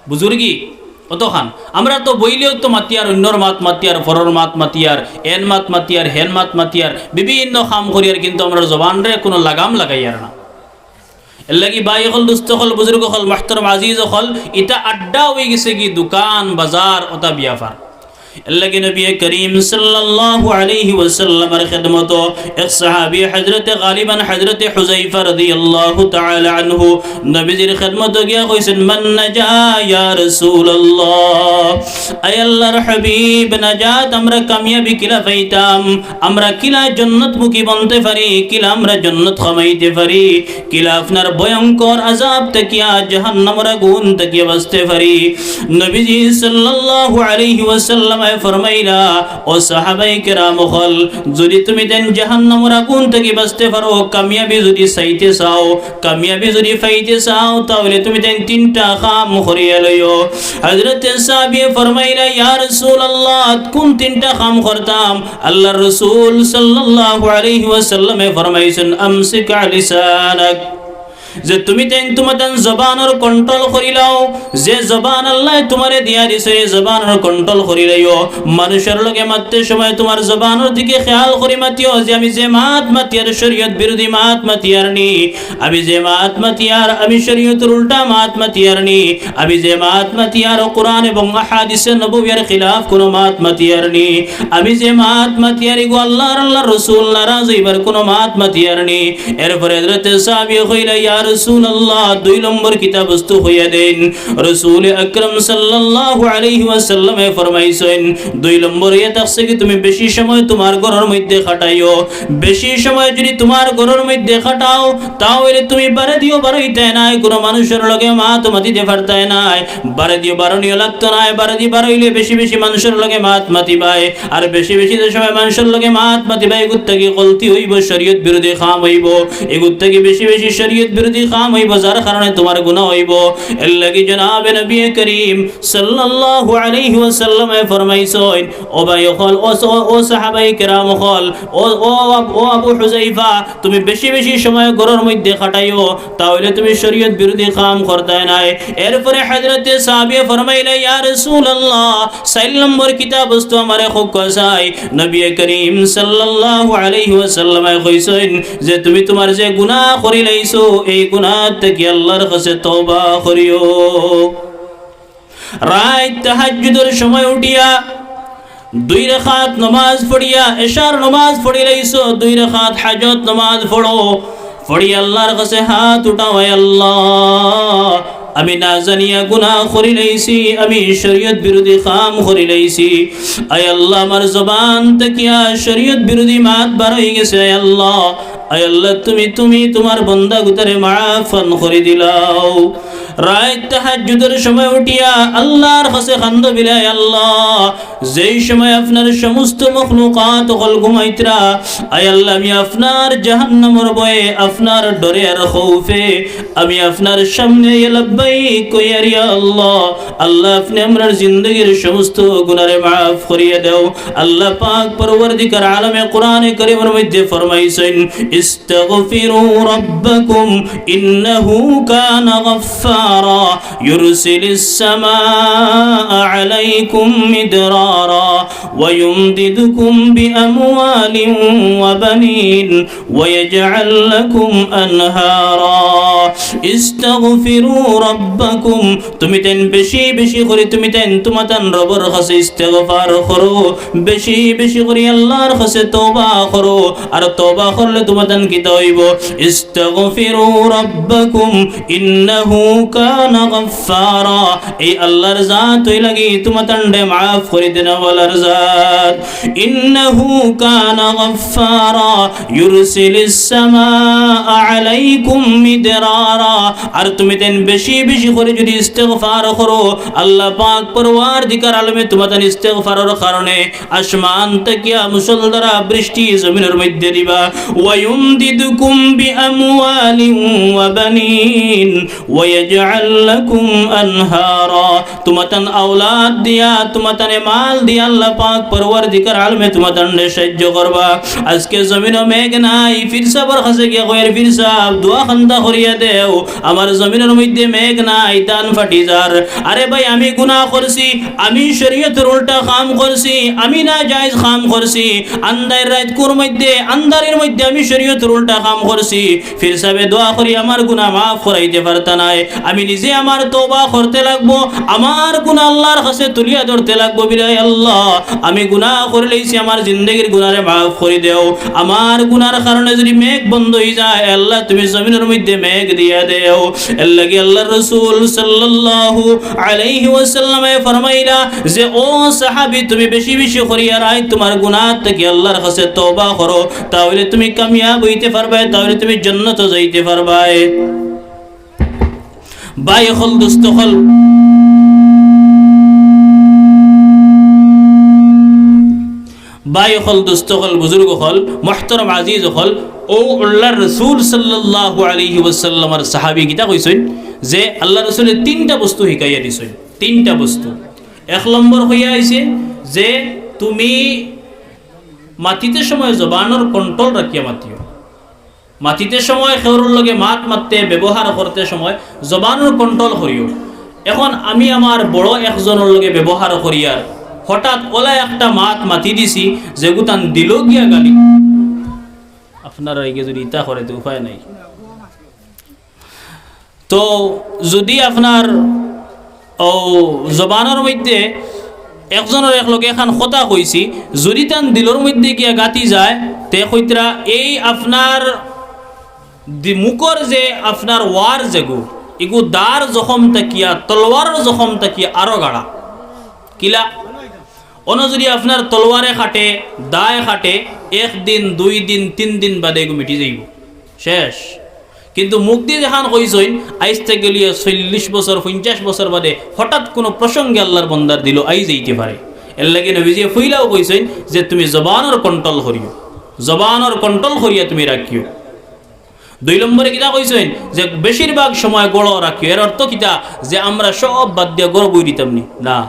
বুজুর্গি, অতখান। আমরা তো বইলেও তো মাতিয়ার, অইন্যর মাত মাতিয়ার, পরর মাত মাতিয়ার, এন মাত মাতিয়ার, হেন মাত মাতিয়ার, বিভিন্ন কাম করিয়ার, কিন্তু আমরার জবানরে কুনু লাগাম লাগাইয়ার না। এরলাগি ভাই অকল, দুস্ত অকল, বুজুর্গ অকল, মোহতরম আজিজ অকল, ইতা আড্ডা অইগেছে গি দুকান, বাজার, অতা ব্যাপার। এরলাগি নবী করিম সাল্লাল্লাহু আলাইহি ওয়াসাল্লামর খেদমতো এক সাহাবী হযরতে গালিবান হযরতে হুযায়ফা রাদিয়াল্লাহু তাআলা আনহু নবীজির খেদমতো গিয়া কইছইন, "মান নাজা ইয়া রাসূলুল্লাহ?" আয় আল্লাহর হাবিব, নাজাত আমরা কামিয়াবি কিলা পাইতাম? আমরা কিলা জন্নতমুখী বনতে পারি? কিলা আমরা জন্নত কামাইতে পারি? কিলা আপনার ভয়ঙ্কর আযাব থাকিয়া, জাহান্নামর আগুন থাকিয়া বাচতে পারি? নবীজি সাল্লাল্লাহু আলাইহি ওয়াসাল্লামে ফরমাইলা, "ও সাহাবায়ে কেরাম অকল, যুদি তুমিতাইন জাহান্নামর আগুন থাকি বাচতে পারো, কামিয়াবি যুদি চাইতে চাও, কামিয়াবি যুদি পাইতে চাও, তা অইলে তুমিতাইন তিনটা কাম করিয়া লইও।" হযরতে সাহাবীয়ে ফরমাইলা, "ইয়া রাসূলুল্লাহ, কুন তিনটা কাম করতাম?" আল্লাহর রাসূল সাল্লাল্লাহু আলাইহি ওয়াসাল্লামে ফরমাইছইন, "আমসিক লিসানাক।" যে তুমি তাইন তুমাতান জবানর control করিলাও, যে জবান আল্লায় তুমারে দিয়া দিছে, এই জবানর control করিলাইও। মানুষর লগে মাততে সময় তুমার জবানর দিকে খেয়াল করি মাতিও যে আমি যে মাত মাতিয়ার শরীয়ত বিরোধী মাত মাতিয়ার নি, আমি যে মাত মাতিয়ার আমি শরীয়তর উল্টা মাত মাতিয়ার নি, আমি যে মাত মাতিয়ার কোরআন এবং আহাদিসে নববিয়ার খিলাফ কুনু মাত মাতিয়ার নি, আমি যে মাত মাতিয়ার ইগু আল্লাহ আর আল্লাহর রসুল নারাজ অইবার কুনু মাত মাতিয়ার নি। এরপরে হযরতে সাহাবী কইলা, "ইয়া রাসূলুল্লাহ, দুই নম্বর কিতা বস্তু কইয়া দেইন।" রসুল আকরাম সাল্লাল্লাহু আলাইহি ওয়াসাল্লামে ফরমাইছইন, দুই নম্বর ইয়া থাকছে কি, তুমি বেশি সময় তুমার ঘরর মধ্যে কাটাইও। বেশি সময় যদি তুমার ঘরর মধ্যে কাটাও, তা অইলে তুমি বারেদিও বারইতায় নায়, কুনু মানুষর লগে মাত মাতিতে পারতায় নায়, বারেদিও বারনিও লাগতো নায়, বারেদি বারইলে বেশি বেশি মানুষর লগে মাত মাতিবায়। আর বেশি বেশি যে সময় মানুষর লগে মাত মাতিবায়, ইগুর থাকি গলতি অইবো, শরীয়ত বিরোধী কাম অইবো, ইগুর থাকি বেশি বেশি শরীয়ত বিরোধী কাম অইবো, যার কারণে তুমার গুনাহ অইবো। এরলাগি জনাবে নবী করিম সাল্লাল্লাহু আলাইহি ওয়াসাল্লামে ফরমাইছইন, ও ভাই অকল, ও স-, ও সাহাবায়ে কেরাম অকল, ও, ও আব-, ও আবু হুযায়ফা, তুমি বেশি বেশি সময় ঘরর মধ্যে কাটাইও, তা অইলে তুমি শরীয়ত বিরোধী কাম করতায় নায়। এরপরে হযরতে সাহাবীয়ে ফরমাইলা, "ইয়া রাসূলুল্লাহ, চাইর নম্বর কিতা বস্তু আমারে কউক্কা চাই।" নবী করিম সাল্লাল্লাহু আলাইহি ওয়াসাল্লামে কইছইন যে, "তুমি তুমার যে গুনাহ করিলাইছো, এই গুনাহ থাকি আল্লাহর কাছে তওবা করিও।" রাইত তাহাজ্জুদর সময় উঠিয়া দুই রাকাত নমাজ পড়িয়া, এশার নমাজ পড়িলাইছো, দুই রাকাত হাজত নমাজ পড়ো, পড়িয়া আল্লাহর কাছে হাত উঠাও, "আয় আল্লাহ, আমি না জানিয়া গুনাহ করিলাইছি, আমি শরীয়ত বিরোধী কাম করিলাইছি। আয় আল্লাহ, আমার জবান থাকিয়া শরীয়ত বিরোধী মাত বার অইগেছে, আয় আল্লাহ, আয় আল্লাহ, তুমি, তুমি তুমার বন্দা গুতারে মাফ করি দিলাও।" রাইত তাহাজ্জুদর সময় উঠিয়া আল্লাহর কাছে কান্দো বিলাই, "আল্লাহ, যেই সময় আপনার সমস্ত মখলুকাত অকল ঘুমাইতরা, আয় আল্লাহ, আমি আপনার জাহান্নামর ভয়ে, আপনার ডরে আর খৌফে আমি আপনার সামনে ইয়া লাব্বাইক কইয়ার, ইয়া আল্লাহ, আল্লাহ, আপনে আমরার জিন্দেগির সমস্ত গুনারে মাফ করিয়া দেও।" আল্লাহ পাক পরওয়ারদিগার আলমে কোরআনে করিমর মধ্যে ফরমাইছইন, "ইস্তাগফিরু রাব্বাকুম ইন্নাহু কানা গাফফারা, ইউরসিলিস সামাআ আলাইকুম মিদরারা, ওয়া ইউমদিদকুম বিআমওয়ালিন ওয়া বানিন, ওয়া ইয়াজআল লাকুম আনহারা। ইস্তাগফিরু রাব্বাকুম।" তুমি তাইন বেশি বেশি করি, তুমি তাইন তুমাতান রবর কাছে ইস্তেগফার করো, বেশি বেশি করি আল্লাহর কাছে তওবা করো। আর তওবা করলে তুমাতান কিতা অইবো? ইস্তাগফিরু রাব্বাকুম ইন্নাহু কানা গাফফারা। এই আল্লাহর জাত অইলাগি তুমাতানরে মাফ করি দেনেওয়ালার জাত। ইন্নাহু কানা গাফফারা, ইউরসিলিস সামাআ আলাইকুম মিদরারা। আর তুমি তাইন বেশি বেশি করি যদি ইস্তেগফার করো, আল্লাহ পাক পরওয়ারদিগার আলমে তুমাতান ইস্তেগফারর কারণে আসমান থাকিয়া মুষলধারা বৃষ্টি জমিনর মধ্যে দিবা। ওয়া ইউমদিদকুম বিআমওয়ালিন ওয়া বানিন ওয়া ইয়াজআল লাকুম আনহারা। তুমাতান আওলাদ দিয়া, তুমাতানে মাল দিয়া আল্লাহ পাক পরওয়ারদিগার আলমে তুমাতানরে সাহায্য করবা। আজকে জমিনো মেঘ নাই, পীর সাবর কাছে গিয়া কইয়ার, "পীর সাব, দোয়া খান্তা করিয়া দেও, আমার জমিনর মধ্যে মেঘ নাই, ধান ফাটি যার।" আরে ভাই, আমি গুনাহ করছি, আমি শরীয়তর উল্টা কাম করছি, আমি নাজায়েজ কাম করছি, আন্দাইর রাইতকুর মধ্যে, আন্দারির মধ্যে আমি শরীয়তর উল্টা কাম করছি। পীর সাবে দোয়া করি আমার গুনাহ মাফ করাইতে পারতা নায়। আমি নিজে আমার তওবা করতে লাগবো, আমার গুনাহ আল্লাহর কাছে তুলিয়া ধরতে লাগবো। বিলাই আল্লাহ, আমি গুনাহ করিলাইছি, আমার জিন্দেগির গুনারে মাফ করি দেও। আমার গুনার কারণে যদি মেঘ বন্ধ অই যায়, আল্লাহ তুমি জমিনর মধ্যে মেঘ দিয়া দেও। এরলাগি আল্লাহর রাসূল সাল্লাল্লাহু আলাইহি ওয়াসাল্লামে ফরমাইলা যে, "ও সাহাবী, তুমি বেশি বেশি করিয়া রাইত তুমার গুনাহ থাকি আল্লাহর কাছে তওবা করো, তা অইলে তুমি কামিয়াব অইতে পারবায়, তা অইলে তুমি জান্নাতো যাইতে পারবায়।" ভাই অকল, দোস্ত অকল, ভাই অকল, দোস্ত অকল, বুজুর্গ অকল, মুহতারাম আজিজ অকল, অউ আল্লাহর রাসূল সাল্লাল্লাহু আলাইহি ওয়াসাল্লামর সাহাবী কিতা কইছইন যে আল্লাহর রাসূলে তিনটা বস্তু হিকাইয়া দিছইন, তিনটা বস্তু। এক নম্বর কইয়া আইছে যে তুমি মাতিতে সময় জবানর control রাখিয়া মাতিও। মাতিতে সময় কেউরর লগে মাত মাততে ব্যবহার করতে সময় জবানর control করিও। এখন আমি আমার বড় একজনর লগে ব্যবহার করিয়ার, হঠাৎ অলা একটা মাত মাতি দিছি, যেগু তান দিলো গিয়া গালি। আপনারা ইগে যদি ইতা করে তো উপায় নাই। তো যদি আপনার ও জবানর মধ্যে একজনর এক লগে এখান কথা কইছি, যদি তান দিলর মধ্যে গিয়া গাতি যায়, তে কইতরা এই আপনার দি-, মুখর যে আপনার ওয়ার যেগু, ইগু দার জখম থাকিয়া, তলোয়ারর জখম থাকিয়া আরো গাড়া। কিলা? অনো যদি আপনার তলোয়ারে কাটে, দায় কাটে, একদিন, দুই দিন, তিন দিন বাদে ইগু মিটি যাইবো, শেষ। কিন্তু মুখদি যেখান কইছইন, আইজ থাকি গেলিয়ে চল্লিশ বছর, পঞ্চাশ বছর বাদে হঠাৎ কুনু প্রসঙ্গে আল্লার বন্দার দিলো আই যাইতে পারে। এরলাগি নবীজিয়ে পইলাউ কইছইন যে তুমি জবানর control করিও, জবানর control করিয়া তুমি রাখিও। দুই নম্বরে কিতা কইছইন যে বেশিরভাগ সময় গড়ো রাখিও। এর অর্থ কিতা? যে আমরা সব বাদ দিয়া গড়ো বই দিতাম নি? না।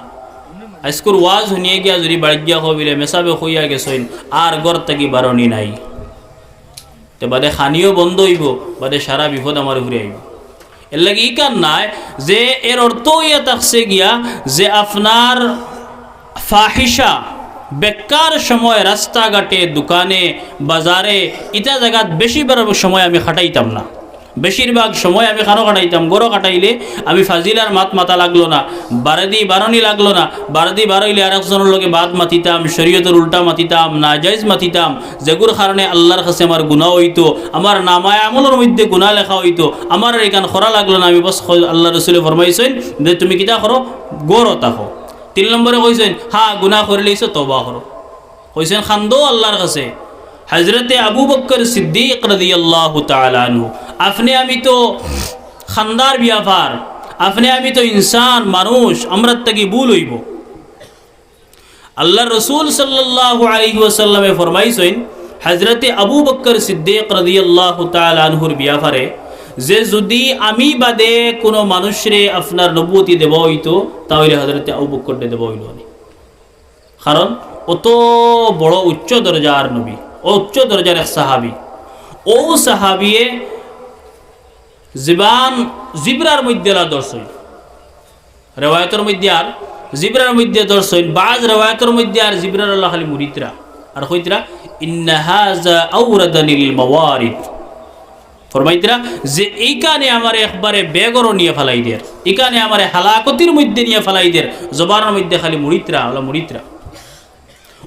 আইজকুর ওয়াজ হুনিয়া গিয়া যদি বাড়িত গিয়া কবিলে মেসাবে কইয়া গেছইন, আর ঘর থাকি বারনি নাই, তে বাদে খানিও বন্ধ অইবো, বাদে সারা বিপদ আমার উপরে আইবো। এরলাগি ইখান নায় যে এর অর্থ অইয়া থাকছে গিয়া যে আপনার ফাহিশা, বেকার সময় রাস্তাঘাটে, দোকানে, বাজারে, ইতা জাগাত বেশিরভাগ সময় আমি কাটাইতাম না। বেশিরভাগ সময় আমি কানো কাটাইতাম, গড়ো কাটাইলে আমি ফাজিলার মাত মাতা লাগলো না, বারেদি বারনি লাগলো না, বারেদি বারইলে আরেকজনর লগে মাত মাতিতাম, শরীয়তর উল্টা মাতিতাম, নাজাইজ মাতিতাম, যেগুর কারণে আল্লার কাছে আমার গুনা অইতো, আমার নামায়ে আমলর মধ্যে গুনা লেখা অইতো, আমার আর ইখান করা লাগলো না। আমি বস খ-, আল্লার রসুলে ফরমাইছইন যে তুমি কিতা করো, গড়ো থাকো। তিন নম্বরে কইছইন, হ্যাঁ, গুনা করিলাইছো, তওবা করো। কইছইন, কান্দো আল্লার কাছে। হজরতে আবু বকর সিদ্দিক রাদিয়াল্লাহু তাআলা আনহু, আপনে আমি তো কান্দার বেপার, আপনে আমি তো ইনসান, মানুষ, আমরার থাকি ভুল অইবো। আল্লার রসুল সাল্লাল্লাহু আলাইহি ওয়াসাল্লামে ফরমাইছইন হজরতে আবু বকর সিদ্দিক রাদিয়াল্লাহু তাআলা আনহুর বেপারে যে যদি আমি বাদে কুনু মানুষরে আপনার নবুয়তি দেওয়া অইতো, তা অইলে হজরতে আবু বকররে দেওয়া অইলো নি। কারণ অত বড় উচ্চ দরজার নবী, ও উচ্চ দরজার এক সাহাবী। ও সাহাবিয়ে জিবান জিব্রার মধ্যে লা ধরছইন। রেওয়ায়তর মধ্যে আর জিব্রার মধ্যে ধরছইন, বাজ রেওয়ায়তর মধ্যে আর জিব্রার লা খালি মুড়িতরা। আর কইতরা, "ইন্না হাযা আওরাদানিল মাওয়ারিদ।" ফরমাইতরা যে, "ইখানে আমারে একবারে বেগরো নিয়া ফালাই দের, ইখানে আমারে হালাকতির মধ্যে নিয়া ফালাই দের।" জবানর মধ্যে খালি মুড়িতরা, অলা মুড়িতরা।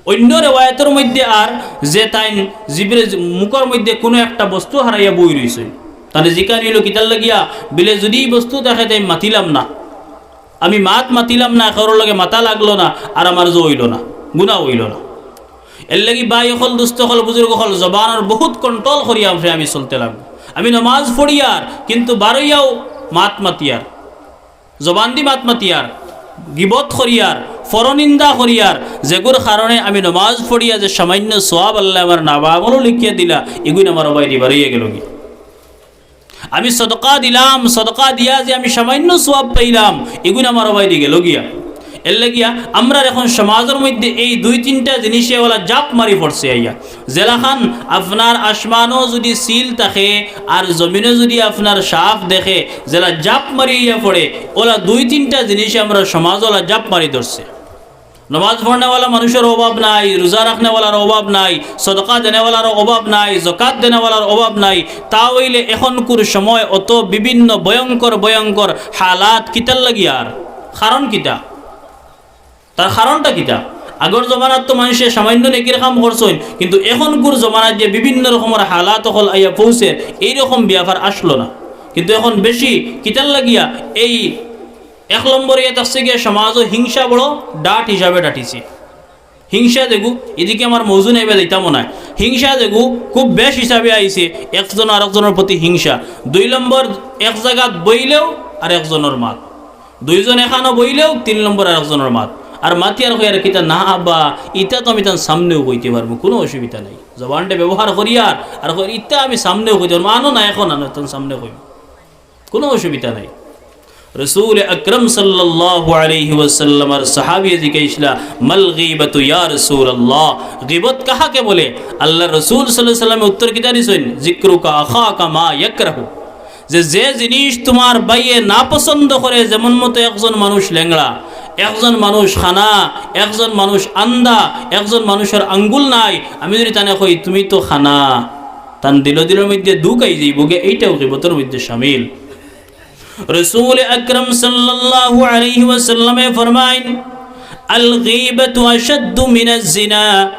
অইন্য রেওয়ায়তর মধ্যে আর যে তাইন জিব্রে-, মুখর মধ্যে কুনু একটা বস্তু হারাইয়া বই রইছইন। তাইন জিকানি অইলো কিতার লাগিয়া? বিলে যদি ই বস্তু থাকে তাইন মাতিলাম না, আমি মাত মাতিলাম না, কারোর লগে মাতা লাগলো না, আর আমার জো অইলো না, গুনা অইলো না। এরলাগি ভাই অকল, দুস্ত অকল, বুজুর্গ অকল, জবানর বহুত control করিয়া আমি চলতে লাগবো। আমি নমাজ পড়িয়ার, কিন্তু বারইয়াও মাত মাতিয়ার। জবানদি মাত মাতিয়ার, গিবত করিয়ার, পরনিন্দা করিয়ার, যেগুর কারণে আমি নমাজ পড়িয়া যে সামান্য সওয়াব আল্লায় আমার নামা আমলো লিখিয়া দিলা, ইগুইন আমার অবায়দি বারইয়া গেলোগি। আমি সদকা দিলাম, সদকা দিয়া যে আমি সামান্য সওয়াব পাইলাম, ইগুইন আমার অবায়দি গেলোগিয়া। এরলাগিয়া আমরার এখন সমাজর মধ্যে এই দুই তিনটা জিনিসে অলা জাপ মারি পড়ছে আইয়া। যেলাখান আপনার আসমানো যদি সিল থাকে আর জমিনো যদি আপনার সাফ দেখে, যেলা জাপ মারিয়া পড়ে, অলা দুই তিনটা জিনিসে আমরার সমাজ অলা জাপ মারি ধরছে। নমাজ পড়নেওয়ালা মানুষর অভাব নাই, রোজা রাখনেওয়ালার অভাব নাই, সদকা দেনেওয়ালার অভাব নাই, জকাত দেনেওয়ালার অভাব নাই। তা অইলে এখনকুর সময় অত বিভিন্ন ভয়ঙ্কর ভয়ঙ্কর হালাত কিতার লাগিয়ার? কারণ কিতা? তার কারণটা কিতা? আগর জমানাত তো মানষে সামান্য নেকির কাম করছইন, কিন্তু এখনকুর জমানাত যে বিভিন্ন রকমর হালাত অকল আইয়া পৌঁছের, এইরকম বেয়াপার আসলো না। কিন্তু এখন বেশি কিতার লাগিয়া? এই এক নম্বরে ইয়া থাকছে গিয়া সমাজো হিংসা বড় ডাট হিসাবে ডাটিছে। হিংসা যেগু, ইদিকে আমার মৌজু নাইবা যাইতাম নায়। হিংসা যেগু খুব বেশ হিসাবে আইছে, একজন আরকজনর প্রতি হিংসা। দুই নম্বর, এক জাগাত বইলেও আরকজনর মাত। দুইজন এখানো বইলেও তিন নম্বর আরকজনর মাত। আর মাতিয়ার কইয়ার কিতা না আব্বা, ইতা তো আমি তান সামনেও কইতে পারমু, কুনু অসুবিধা নাই। জবানটা ব্যবহার করিয়ার, আর কইয়ার ইতা আমি সামনেও কইতে পারমু, আনো না এখন আনো, তান সামনে কইমু, কুনু অসুবিধা নাই। রসুল আকরাম সাল্লাল্লাহু আলাইহি ওয়াসাল্লামর সাহাবিয়ে জিকাইছলা, "মাল গীবাতু ইয়া রাসূলুল্লাহ?" গীবত কাহাকে বলে? আল্লাহর রসুল সাল্লাল্লাহু আলাইহি ওয়াসাল্লামে উত্তর কিতা দিছইন? "যিকরুকা আখাকা মা ইয়াকরাহু।" যে, যে জিনিস তুমার ভাইয়ে নাপছন্দ করে, যেমন মতো একজন মানুষ লেংড়া, একজন মানুষ কানা, একজন মানুষ আন্দা, একজন মানুষর আঙ্গুল নাই, আমি যুদি তানে কই, "তুমি তো কানা", তান দিলো দিলোর মধ্যে দুখ আই যাইবোগি, এইটাও গীবতর মধ্যে শামিল। রসুল আকরাম সাল্লাল্লাহু আলাইহি ওয়াসাল্লামে ফরমাইন, "আল গীবাতু আশাদ্দু মিনাজ জিনা।"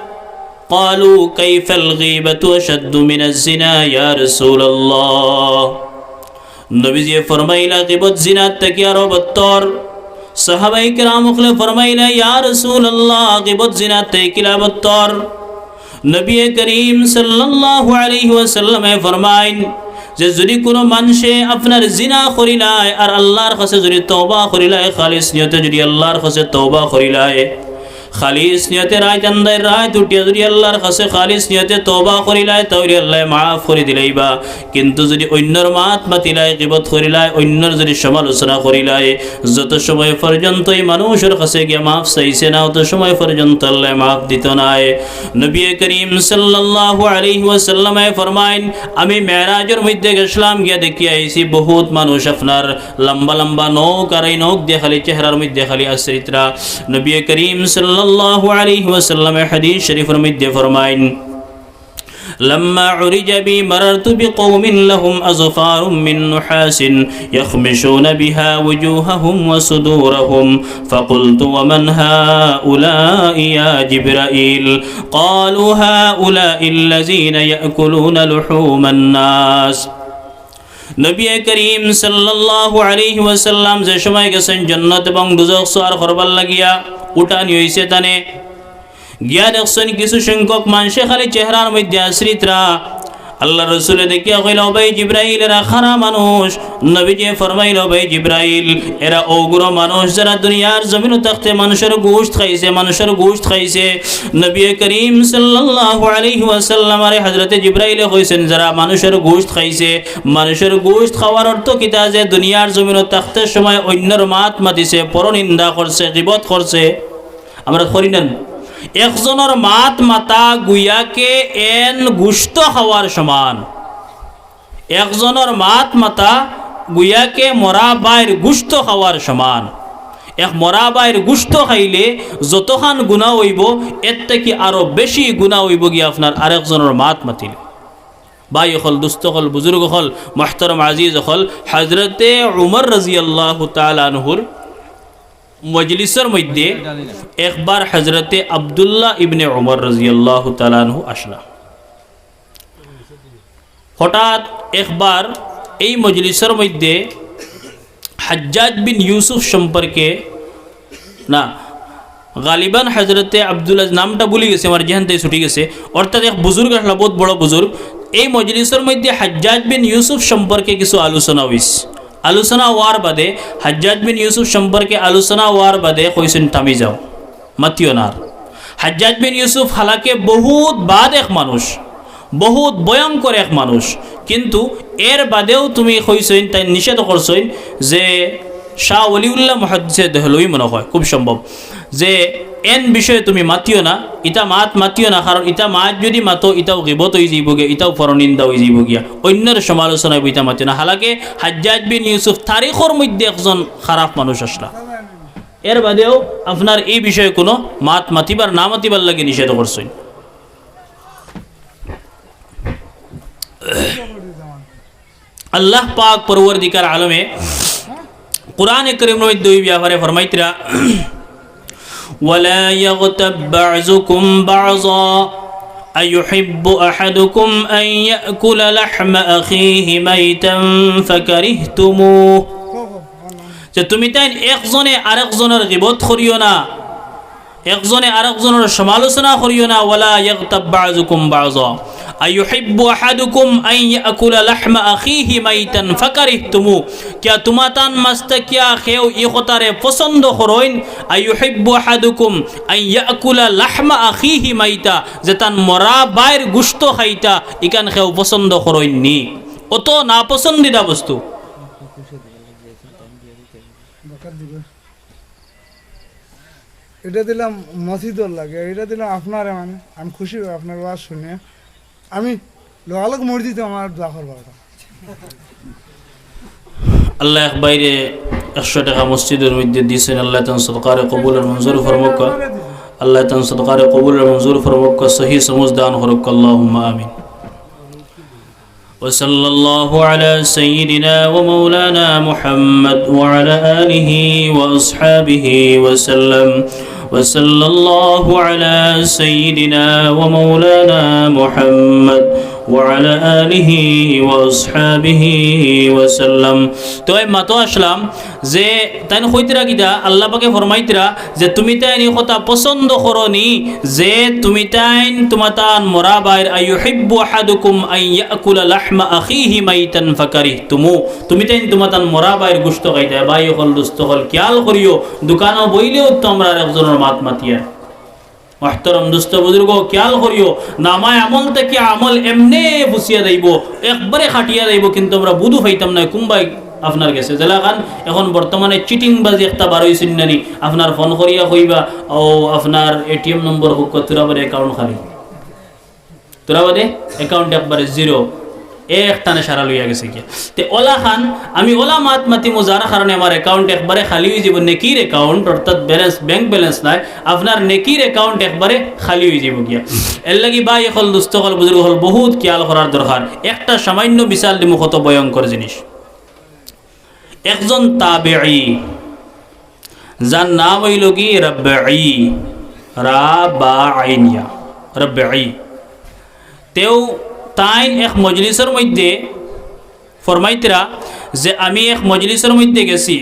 ক্বালু, "কাইফাল গীবাতু আশাদ্দু মিনাজ জিনা ইয়া রাসূলুল্লাহ?" নবীজিয়ে ফরমাইলা, "গীবত জিনার থাকি আরো বত্তর।" সাহাবায়ে কেরাম অকলে ফরমাইলা, "ইয়া রাসূলুল্লাহ, গীবত জিনার থাকি কিলা বত্তর?" নবী করিম সাল্লাল্লাহু আলাইহি ওয়াসাল্লামে ফরমাইন যে, যুদি কুনু মানষে আপনার জিনা করিলায় আর আল্লাহর কাছে যুদি তওবা করিলায়, খালিস নিয়তে যুদি আল্লাহর কাছে তওবা করিলায়, খালিস নিয়তে রাইত আন্দাইর রাইত উঠিয়া যুদি আল্লাহর কাছে খালিস নিয়তে তওবা করিলায়, তাইলে আল্লায় মাফ করি দিলাইবা। কিন্তু যুদি অইন্যর মাত মাতিলায়, গীবত করিলায়, অইন্যর যুদি সমালোচনা করিলায়, যত সময় পর্যন্ত ই মানুষর কাছে গিয়া মাফ চাইছে না, অত সময় পর্যন্ত আল্লায় মাফ দিতো নায়। নবী করিম সাল্লাল্লাহু আলাইহি ওয়াসাল্লামে ফরমাইন, "আমি মেরাজর মধ্যে গেছলাম, গিয়া দেখিয়া আইছি বহুত মানুষ আপনার লম্বা লম্বা নখ, আর এই নখ দিয়া খালি চেহারার মধ্যে খালি আশ্রিতরা।" নবী করিম সাল্লাল্লাহু আলাইহি ওয়াসাল্লামে হাদিস শরীফর মধ্যে ফরমাইন, "লাম্মা উরিজা বি মারারতু বিকাওমিন লাহুম আযফারুম মিন নুহাসিন ইয়াখমিশুনা বিহা ওয়ুজুহাহুম ওয়া সুদুরাহুম, ফাকুলতু ওয়া মান হাউলাই ইয়া জিবরাইল? ক্বালু হাউলাইল্লাযীনা ইয়াকুলুনা লুহুমান নাস।" নবী করিম সাল্লাল্লাহু আলাইহি ওয়াসাল্লাম যে সময় গেছইন জান্নাত এবং দুজখ সওয়ার করবার লাগিয়া, উঠানি অইছে তানে, গিয়া দেখছইন কিছু সংখ্যক মানষে খালি চেহারার মধ্যে আশ্রিতরা। আল্লাহর রসুলে দেখিয়া কইলা, "ও ভাই জিব্রাইল, এরা খারা মানুষ।" নবীজি ফরমাইলা, "ও ভাই জিব্রাইল, এরা অগুরা মানুষ যারা দুনিয়ার জমিনো থাকতে মানষর গুস্ত খাইছে, মানষর গুস্ত খাইছে।" নবী করিম সাল্লাল্লাহু আলাইহি ওয়াসাল্লামরে হযরতে জিব্রাইলে কইছইন, "যারা মানষর গুস্ত খাইছে, মানষর গুস্ত খাওয়ার অর্থ কিতা? যে দুনিয়ার জমিনো থাকতে সময় অইন্যর মাত মাতিছে, পরনিন্দা করছে, গীবত করছে।" আমরা করি না নি? একজনর মাত মাতা গুয়াকে এন গুস্ত খাওয়ার সমান। একজনর মাত মাতা গুয়াকে মরা ভাইর গুস্ত খাওয়ার সমান। এক মরা ভাইর গুস্ত খাইলে যতখান গুনা অইবো, এর থাকি আরো বেশি গুনা অইবোগি আপনার আরেকজনর মাত মাতিলে। ভাই অকল, দুস্ত অকল, বুজুর্গ অকল, মুহতারাম আজিজ অকল, হযরতে উমর রাদিয়াল্লাহু তাআলা আনহুর মজলিসর মধ্যে একবার হযরতে আব্দুল্লাহ ইবনে উমর রাদিয়াল্লাহু তাআলা আনহু আছলা। হঠাৎ একবার এই মজলিসর মধ্যে হাজ্জাজ বিন ইউসুফ সম্পর্কে, না, গালিবান হযরতে আব্দুল্লাহ, নামটা ভুলি গেছি, আমার জেহেন থাকি ছুটি গেছে, অর্থাৎ এক বুজুর্গ আছলা, বহুত বড় বুজুর্গ। এই মজলিসর মধ্যে হাজ্জাজ বিন ইউসুফ সম্পর্কে কিছু আলোচনা অইছে। আলোচনা অওয়ার বাদে, হাজ্জাজ বিন ইউসুফ সম্পর্কে আলোচনা অওয়ার বাদে কইছইন, "থামি যাও, মাতিও না আর।" হাজ্জাজ বিন ইউসুফ হালাকে বহুত বাদ এক মানুষ, বহুত ভয়ঙ্কর এক মানুষ, কিন্তু এর বাদেও তুমি কইছইন, তাইন নিষেধ করছইন যে শাহ ওলিউল্লাহ মুহাদ্দিসে দেহলভী মনে হয়, খুব সম্ভব, যে এন বিষয়ে তুমি মাতিও না, ইতা মাত মাতিও না, কারণ ইতা মাত যুদি মাতো, ইতাও গীবত অইযাইবোগি, ইতাও পরনিন্দা অইযাইবোগিয়া, অইন্যর সমালোচনা অইবো, ইতা মাতিও না। হালাকে হাজ্জাজ বিন ইউসুফ তারিখর মধ্যে একজন খারাপ মানুষ আছলা। এর বাদেও আপনার এই বিষয়ে কুনু মাত মাতিবার, না মাতিবার লাগি নিষেধ করছইন। আল্লাহ পাক পরওয়ারদিগার আলমে কোরআনে করিমর মধ্যে ই ব্যাপারে ফরমাইতরা, "ওয়ালা ইয়াগতাব বাযুকুম বাযা, আইয়ুহিব্বু আহাদুকুম আন ইয়াকুলা লাহমা আখিহি মাইতান ফাকারিহতুমুহ।" যে তুমি তাইন একজনে আরেকজনর গীবত করিও না, একজনে আরেকজনর সমালোচনা করিও না। "ওয়ালা ইয়াগতাব বাযুকুম বাযা, আইয়ুহিব্বু আহাদুকুম আন ইয়াকুলা লাহমা আখিহি মাইতান ফাকারিহতুমু।" কিয়া তুমাতান মাঝ থাকিয়া কেউ ই কথারে পছন্দ করইন? "আইয়ুহিব্বু আহাদুকুম আন ইয়াকুলা লাহমা আখিহি মাইতা", যে তান মরা ভাইর গুস্ত খাইতা, ইখান কেউ পছন্দ করইন নি? অত নাপছন্দিদা বস্তু। এটা দিলাম মসজিদর লাগে, এটা দিলাম আপনারে, মানে আমি খুশি অই আপনার ওয়াজ শুনিয়া। আমি লগালগ মসজিদে আমার দোয়া করবার কথা। আল্লায় এক ভাইরে একশো টেকা মসজিদর মধ্যে দিছইন, আল্লায় তান সদকারে কবুল আর মঞ্জুর ফরমাউক্কা। আল্লায় তান সদকারে কবুল আর মঞ্জুর ফরমাউক্কা, সহি সমুজ দান করউক্কা, আল্লাহুম্মা আমিন। وصلى الله على سيدنا ومولانا محمد وعلى آله وأصحابه وسلم. وصلى الله على سيدنا ومولانا محمد وعلى آله وأصحابه وسلم. তো এই মাতো আসলাম যে তাইন কইতরা কিতা, আল্লাহ পাকে ফরমাইতরা যে তুমি তাইন ই কথা পছন্দ করো নি যে তুমি তাইন তুমাতান মরা ভাইর, أيحب أحدكم أن يأكل لحم أخيه ميتا فكرهتموه, তুমি তাইন তুমাতান মরা ভাইর গুস্ত খাইতায়। ভাই অকল, দুস্ত অকল, খিয়াল করিও, দোকানো বইলেও তো আমরার একজনর মাত মাতিয়ার। মুহতারাম দুস্ত বুজুর্গ, খিয়াল করিও, নামায় আমল থাকি আমল এমনে ফুসিয়া যাইবো, একবারে কাটিয়া যাইবো, কিন্তু আমরা বুধু পাইতাম নায় কুনবায় আপনার গেছে। যেলাখান এখন বর্তমানে চিটিংবাজি একটা বার অইছে না নি, আপনার ফোন করিয়া কইবা, "ও, আপনার এটিএম নম্বর কউক্কা, তুরা বাদে অ্যাকাউন্ট খালি, তুরা বাদে অ্যাকাউন্ট একবারে জিরো।" এক টানে সারা লইয়া গেছে গিয়া। তে অলাখান আমি অলা মাত মাতিমু যার কারণে আমার অ্যাকাউন্ট একবারে খালি অইযিবো, নেকির অ্যাকাউন্ট, অর্থাৎ ব্যালেন্স, ব্যাংক ব্যালেন্স নাই, আপনার নেকির অ্যাকাউন্ট একবারে খালি অইযিবো গিয়া। এরলাগি ভাই অকল, দুস্ত অকল, বুজুর্গ অকল, বহুত খিয়াল করার দরকার। একটা সামান্য মিসাল দিমু, কত ভয়ঙ্কর জিনিস। একজন তাবেঈ, যার নাম অইলো গি রবঈ, রা বা আইন ইয়া, রবঈ। তেউ তাইন এক মজলিসর মধ্যে ফরমাইতরা যে আমি এক মজলিসর মধ্যে গেছি,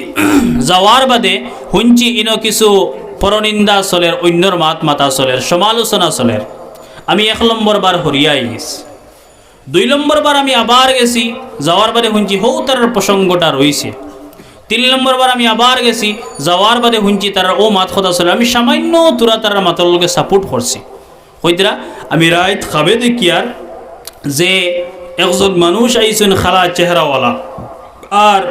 যাওয়ার বাদে হুনছি ইনো কিছু পরনিন্দা চলের, অইন্যর মাত মাতা চলের, সমালোচনা চলের। আমি এক নম্বর বার হরিয়া আইছি। দুই নম্বর বার আমি আবার গেছি, যাওয়ার বাদে হুনছি হউ তারার প্রসঙ্গটা রইছে। তিন নম্বর বার আমি আবার গেছি, যাওয়ার বাদে হুনছি তারার অউ মাত কথা চলের। আমি সামান্য তুরা তারার মাতর লগে সাপোর্ট করছি। কইতরা, আমি রাইত খাবে দেখিয়ার যে একজন মানুষ আইছইন কালা চেহারাওয়ালা, আর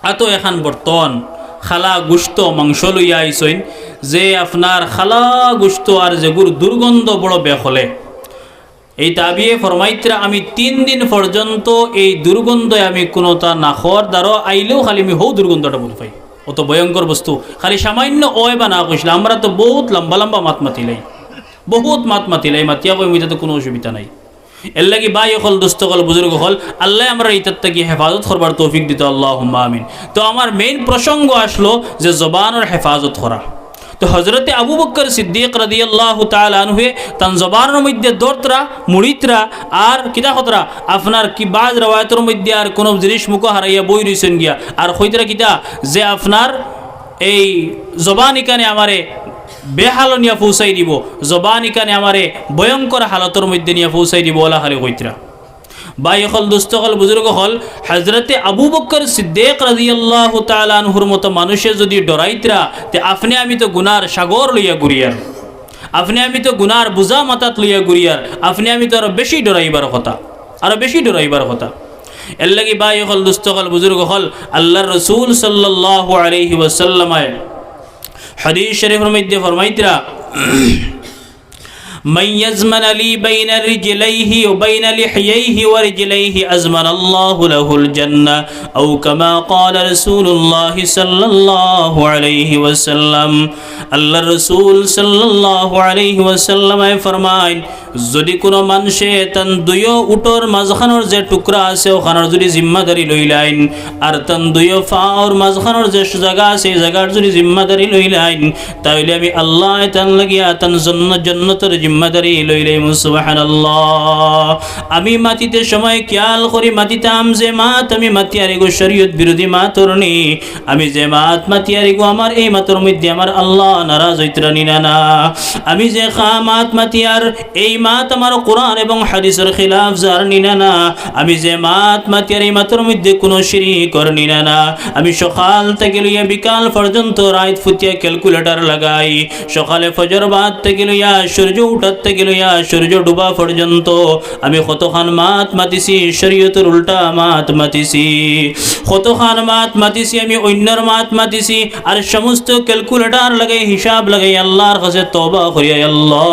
আতো এখান বর্তন, কালা গুস্ত মাংস লইয়া আইছইন, যে আপনার কালা গুস্ত আর যেগুর দুর্গন্ধ বড় বেখলে। এই তাবিয়ে ফরমাইতরা, আমি তিন দিন পর্যন্ত এই দুর্গন্ধে আমি কুনুতা নাকর দ্বারো আইলেও খালি আমি হউ দুর্গন্ধটা বুঝ পাই। অত ভয়ঙ্কর বস্তু। খালি সামান্য অয় বা না কইছলা, আমরা তো বহুত লম্বা লম্বা মাত মাতিলাই, বহুত মাত মাতিলাই, মাতিয়া কইমু, ইতা তো কুনু অসুবিধা নাই। এরলাগি ভাই অকল, দুস্ত অকল, বুজুর্গ অকল, আল্লায় আমরারে ইতার থাকি হেফাজত করবার তৌফিক দিতা, আল্লাহুম্মা আমিন। তো আমার মেইন প্রসঙ্গ আসলো যে জবানর হেফাজত করা। তো হজরতে আবু বকর সিদ্দিক রাদিয়াল্লাহু তাআলা আনহুয়ে তান জবানর মধ্যে ধরতরা, মুড়িতরা, আর কিতা কতরা, আপনার কি বাজ রেওয়ায়তর মধ্যে আর কুনু জিনিস মুখো হারাইয়া বই রইছইন গিয়া, আর কইতরা কিতা যে আপনার এই জবান ইখানে আমারে বেহালো নিয়া পৌঁছাই দিবো, জবান ইখানে আমারে ভয়ঙ্কর হালতর মধ্যে নিয়া পৌঁছাই দিবো, অলা খালি কইতরা। ভাই অকল, দুস্ত অকল, বুজুর্গ অকল, হজরতে আবু বকর সিদ্দিক রাদিয়াল্লাহু তাআলা আনহুর মতো মানুষে যুদি ডরাইতরা, তে আপনে আমি তো গুনার সাগর লইয়া ঘুরিয়ার, আপনে আমি তো গুনার বুঝা মাথাত লইয়া ঘুরিয়ার, আপনে আমি তো আরো বেশি ডরাইবার কথা, আরো বেশি ডরাইবার কথা। এরলাগি ভাই অকল, দুস্ত অকল, বুজুর্গ অকল, আল্লার রসুল সাল্লাল্লাহু আলাইহি ওয়াসাল্লামে হাদিস শরিফর মধ্যে ফরমাইতরা, من يضمن لي بين رجليه وبين لحييه ورجليه أضمن الله له الجنة، أو كما قال رسول الله صلى الله عليه وسلم. আল্লার রসুল সাল্লাল্লাহু আলাইহি ওয়াসাল্লামে ফরমাইন, যুদি কুনু মানষে তান দুইও উটর মাঝখানর যে টুকরা আছে, অখানর যুদি জিম্মাদারি লইলাইন, আর তান দুইও পাওর মাঝখানর যে জাগা আছে, ই জাগার যুদি জিম্মাদারি লইলাইন, তাইলে আমি আল্লায় তান লাগিয়া তান জন্য-, জন্নতর জিম্মাদারি লইলাইমু। সুবহানাল্লাহ। আমি মাতিতে সময় খিয়াল করি মাতিতাম, যে মাত আমি মাতিয়ার ইগু শরিয়ত বিরোধী মাত অর নি, আমি যে মাত মাতিয়ার ইগু আমার এই মাতর মধ্যে আমার আল্লাহ নারাজ অইতরা নি না, না। আমি যে খা-, মাত মাতিয়ার এই মাত আমার কোরআন এবং হাদিসর খিলাফ যার নিনা না, আমি যে মাত মাতিয়ার ই মাতর মধ্যে কুনু শিরিক কর নিনা না, আমি সকাল থাকি লইয়া বিকাল পর্যন্ত রাইত ফুটিয়া calculator লাগাই, সকালে ফজর বাদ থাকি লইয়া সূর্য উঠার থাকি লইয়া সূর্য ডুবা পর্যন্ত আমি কতখান মাত মাতিছি, শরীয়তর উল্টা মাত মাতিছি, কতখান মাত মাতিছি, আমি অইন্যর মাত মাতিছি, আর সমস্ত calculator লাগাই, হিসাব লাগাই আল্লার কাছে তওবা করি, আয় আল্লা,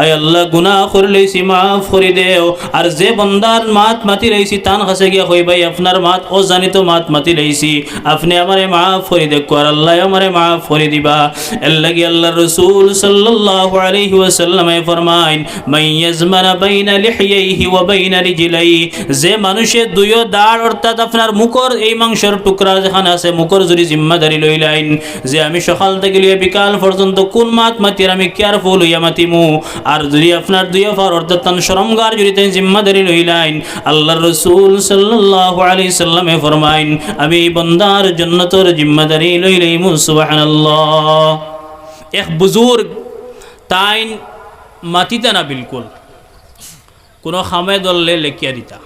আয় আল্লা, গুনা করিলাইছি, মাফ করি দেও। আর যে বন্দার মাত মাতিলাইছি, তান কাছে গিয়া কই, ভাই, আপনার মাত অজানিত মাত মাতিলাইছি, আপনে আমারে মাফ করি দেউক্কা, আর আল্লায় আমারে মাফ করি দিবা। এরলাগি আল্লার রসুল সাল্লাল্লাহু আলাইহি ওয়াসাল্লামে ফরমাইন, মান ইয়াজমানা বাইনা লিহইয়াইহি ওয়া বাইনা রিজলাইহি, যে মানুষে দুইও দাড় অর্থাৎ আপনার মুখর এই মাংসর টুকরা যেখান আছে, মুখর যুদি জিম্মাদারি লইলাইন, যে আমি সকাল থাকি লইয়া বিকাল পর্যন্ত কুন মাত মাতিয়ার আমি careful অইয়া মাতিমু, আর যুদি আপনার দুইও পার অর্থাৎ তান শরমগার যুদি তাইন জিম্মাদারি লইলাইন, আল্লার রসুল সাল্লাল্লাহু আলাইহি সাল্লামে ফরমাইন, আমি এই বন্দার জন্নতর জিম্মাদারি লইলাইমু। সুবহানাল্লাহ। এক বুজুর্গ, তাইন মাতিতা না বিলকুল, কুনু কামে ধরলে লেখিয়া দিতা,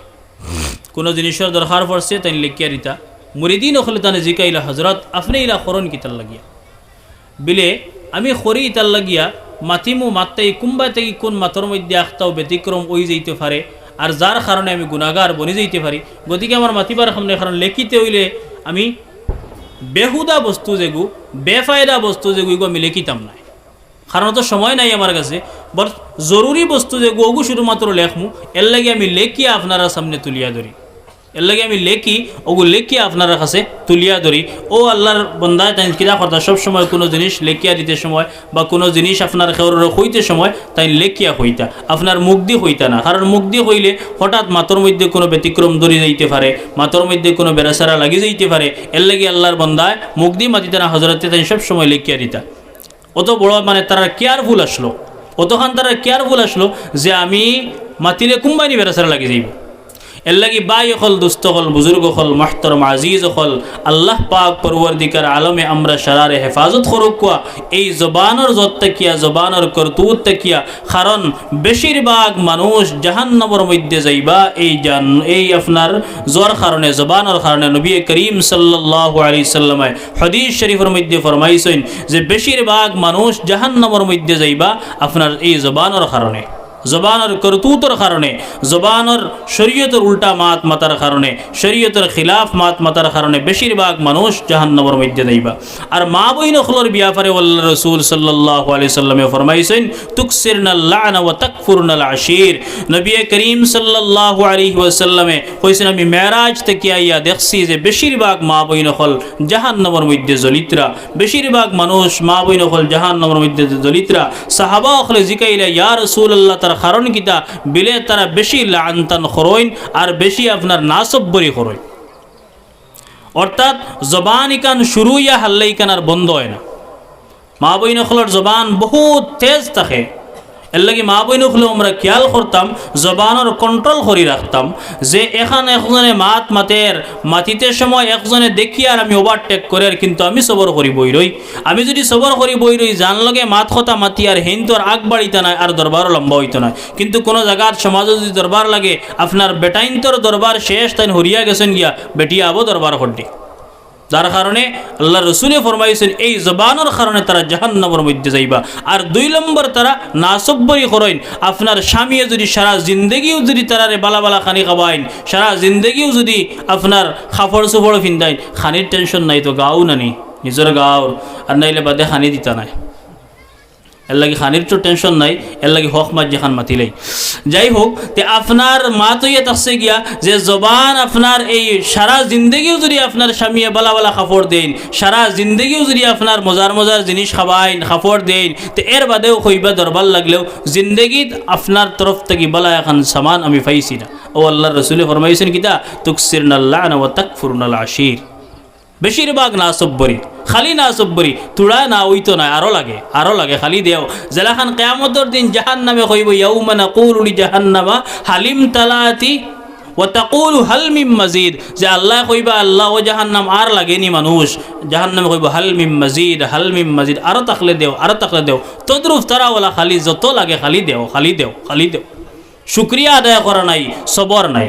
কুনু জিনিসর দরকার পড়ছে তাইন লেখিয়া দিতা। মুরিদিন অকলে তানে জিকাইলা, হজরত, আপনে ইলা করইন কিতার লাগিয়া? বিলে, আমি করি ইতার লাগিয়া, মাতিমু মাততাই কুম্বা থাকি কুন মাতর মধ্যে আখতাও ব্যতিক্রম অই যাইতে পারে, আর যার কারণে আমি গুনাগার বনি যাইতে পারি। গতিকে আমার মাতিবার সামনে, কারণ লেখিতে অইলে আমি বেহুদা বস্তু যেগু, বেফায়দা বস্তু যেগু, ইগু আমি লেখিতাম নায়। কারণ তো সময় নাই আমার কাছে, but জরুরি বস্তু যেগু, অগু শুধুমাত্র লেখমু, এরলাগি আমি লেখিয়া আপনারার সামনে তুলিয়া ধরি। এরলাগি আমি লেখি, অগু লেখিয়া আপনারার কাছে তুলিয়া ধরি। ও আল্লার বন্দায়, তাইন কিতা করতা, সব সময় কুনু জিনিস লেখিয়া দিতে সময় বা কুনু জিনিস আপনার কেউররে কইতে সময় তাইন লেখিয়া কইতা, আপনার মুখদি কইতা না। কারণ মুখদি কইলে হঠাৎ মাতর মধ্যে কুনু ব্যতিক্রম ধরি যাইতে পারে, মাতর মধ্যে কুনু বেড়াছেড়া লাগি যাইতে পারে। এরলাগি আল্লার বন্দায় মুখদি মাতিতা না, হজরতে তাইন সব সময় লেখিয়া দিতা। অত বড় মানে তারা careful আছলো, অতখান তারা careful আছলো যে আমি মাতিলে কুম্বাইনি বেড়াছেড়া লাগি যাইবো। এরলাগি ভাই অকল, দোস্ত অকল, বুজুর্গ অকল, মুহতরম আজিজ অকল, আল্লাহ পাক পরওয়ারদিগার আলমে আমরা সারারে হেফাজত করউক্কা এই জবানর জত থাকিয়া, জবানর করতুত থাকিয়া। কারণ বেশিরভাগ মানুষ জাহান্নামর মধ্যে যাইবা এই জান-, এই আপনার জর কারণে, জবানর কারণে। নবী করিম সাল্লাল্লাহু আলাইহি সাল্লামে হাদিস শরীফর মধ্যে ফরমাইছইন যে বেশিরভাগ মানুষ জাহান্নামর মধ্যে যাইবা আপনার এই জবানর কারণে, জবানর করতুতর কারণে, জবানর শরীয়তর উল্টা মাত মাতার কারণে, শরীয়তর খিলাফ মাত মাতার কারণে বেশিরভাগ মানুষ জাহান্নামর মধ্যে যাইবা। আর মা বইন অকলর বিয়াপারে আল্লার রসুল সাল্লাল্লাহু আলাইহি সাল্লামে ফরমাইছইন, তুকসিরনাল লা'না ওয়া তাকফুরনাল আশির। নবী করিম সাল্লাল্লাহু আলাইহি ওয়াসাল্লামে কইছইন, আমি মেরাজ থাকি আইয়া দেখছি যে বেশিরভাগ মা বইন অকল জাহান্নামর মধ্যে জ্বলিতরা, বেশিরভাগ মানুষ মা বইন অকল জাহান্নামর মধ্যে জ্বলিতরা। সাহাবা অকলে জিকাইলা, ইয়া রাসূলুল্লাহ, তার কারণ কিতা? বিলে তারা বেশি লানতান করইন আর বেশি আপনার নাসব্বরি করইন। অর্থাৎ জবান ইখান শুরু অইয়া হারলে ইখান আর বন্ধ অয় না। মা বইন অকলর জবান বহুত তেজ থাকে। এরলাগি মা বইন অকলরে আমরা খিয়াল করতাম, জবানর control করি রাখতাম, যে এখান একজনে মাত মাতের, মাতিতে সময় একজনে দেখিয়ার আমি overtake করের, কিন্তু আমি সবর করি বই রই। আমি যুদি সবর করি বই রই, যান লগে মাত কথা মাতিয়ার, হেইন্তর আগ বাড়িতা নায় আর দরবারও লম্বা অইতো নায়। কিন্তু কুনু জাগাত সমাজো যুদি দরবার লাগে, আপনার বেটাইন্তর দরবার শেষ, তাইন হরিয়া গেছইন গিয়া, বেটিয়ে আবো দরবার করডি। যার কারণে আল্লার রসুলে ফরমাইছইন, এই জবানর কারণে তারা জাহান্নামর মধ্যে যাইবা। আর দুই নম্বর, তারা নাসব্বরি করইন। আপনার স্বামীয়ে যুদি সারা জিন্দেগিও যুদি তারারে বালা বালা খানি খাবাইন, সারা জিন্দেগিও যুদি আপনার কাপড় চোপড় ফিন্দাইন, খানির tension নাই তো, গাউ নানি, নিজর গাউর, আর নাইলে বাদে খানি দিতা নায়। এরলাগি খানির তো tension নাই, এরলাগি হক মাত যেখান মাতিলাই। যাই হোক, তে আপনার মাত অইয়া থাকছে গিয়া যে জবান আপনার এই সারা জিন্দেগিও যুদি আপনার স্বামীয়ে বালা বালা কাপড় দেইন, সারা জিন্দেগিও যুদি আপনার মজার মজার জিনিস খাবাইন, কাপড় দেইন, তে এর বাদেও কইবা দরবার লাগলেও জিন্দেগিত আপনার তরফ থাকি বালা এখান সামান আমি পাইছি না। ও আল্লার রসুলে ফরমাইছইন কিতা? তুকসিরনাল লা'না ওয়া তাকফুরনাল আশির। বেশিরভাগ নাসব্বরি, খালি নাসব্বরি, তুড়া না অইতো নায়, আরো লাগে, আরো লাগে, খালি দেও। যেলাখান কিয়ামতর দিন জাহান্নামে কইবো, ইয়াউমা নাকুলু লিজাহান্নামা হালিমতালাতি ওয়া তাকুলু হাল মিম মাজিদ, যে আল্লায় কইবা, "আল্লাহ, ও জাহান্নাম আর লাগেনি মানুষ।" জাহান্নামে কইবো, "হাল মিম মাজিদ, হাল মিম মাজিদ, আরো থাকলে দেও, আরো থাকলে দেও।" তদ্রূপ তারা ওলা খালি যত লাগে খালি দেও, খালি দেও, খালি দেও। শুকরিয়া আদায় করা নাই, সবর নাই।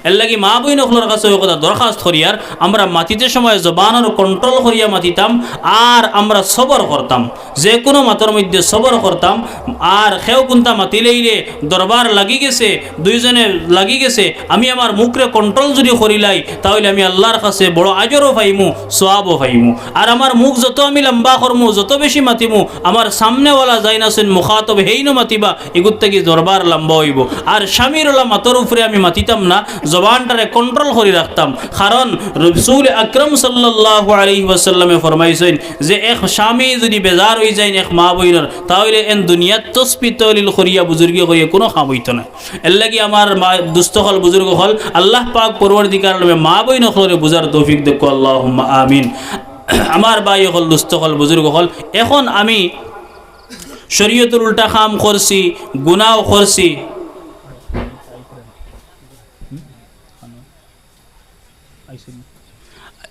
এরলাগি মা বইন অকলর কাছে অউ কথা দরখাস্ত করিয়ার, আমরা মাতিতে সময় জবানর control করিয়া মাতিতাম, আর আমরা সবর করতাম, যে কুনু মাতর মধ্যে সবর করতাম। আর কেউ কুনতা মাতিলাইলে দরবার লাগি গেছে, দুইজনে লাগি গেছে, আমি আমার মুখরে control যুদি করিলাই, তা অইলে আমি আল্লার কাছে বড় আজরও পাইমু, সওয়াবও পাইমু। আর আমার মুখ যত আমি লম্বা করমু, যত বেশি মাতিমু, আমার সামনেওয়ালা যাইন আছইন মুখাতব, হেইনও মাতিবা, ইগুর থাকি দরবার লম্বা অইবো। আর স্বামীর ওলা মাতর উপরে আমি মাতিতাম না, জবানটারে control করি রাখতাম। কারণ রসুল আকরাম সাল্লাল্লাহু আলাইহি ওয়াসাল্লামে ফরমাইছইন যে এক স্বামী যুদি বেজার অইযাইন এক মা বইনর, তা অইলে এন দুনিয়াত তসবি তহলিল করিয়া বুজুর্গি করিয়া কুনু কাম অইতো নায়। এরলাগি আমার মা, দুস্ত অকল, বুজুর্গ অকল, আল্লাহ পাক পরওয়ারদিগার আলমে মা বইন অকলরে বুঝার তৌফিক দেউক্কা, আল্লাহুম্মা আমিন। আমার ভাই অকল, দুস্ত অকল, বুজুর্গ অকল, এখন আমি শরীয়তর উল্টা কাম করছি, গুনাও করছি,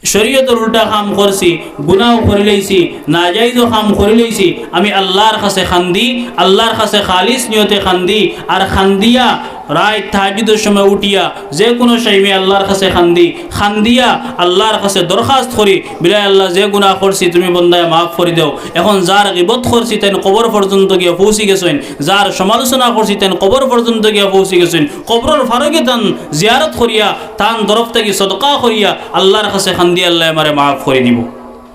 শরীয়তর উল্টা কাম করছি, গুনাও করিলাইছি, নাজাইজও কাম করিলাইছি, আমি আল্লার কাছে কান্দি, আল্লার কাছে খালিস নিয়তে কান্দি, আর কান্দিয়া রাইত তাহাজ্জুদর সময় উঠিয়া যে কুনু টাইমে আল্লার কাছে কান্দি, কান্দিয়া আল্লার কাছে দরখাস্ত করি, বিলায় আল্লাহ, যে গুনা করছি তুমি বন্দায় মাফ করি দেও। এখন যার গিবত করছি তাইন কবর পর্যন্ত গিয়া পৌঁছি গেছইন, যার সমালোচনা করছি তাইন কবর পর্যন্ত গিয়া পৌঁছি গেছইন, কবরর ফারো গিয়া তান জিয়ারত করিয়া, তান তরফ থাকি সদকা করিয়া আল্লার কাছে কান্দি, আল্লায় আমারে মাফ করি দিবো,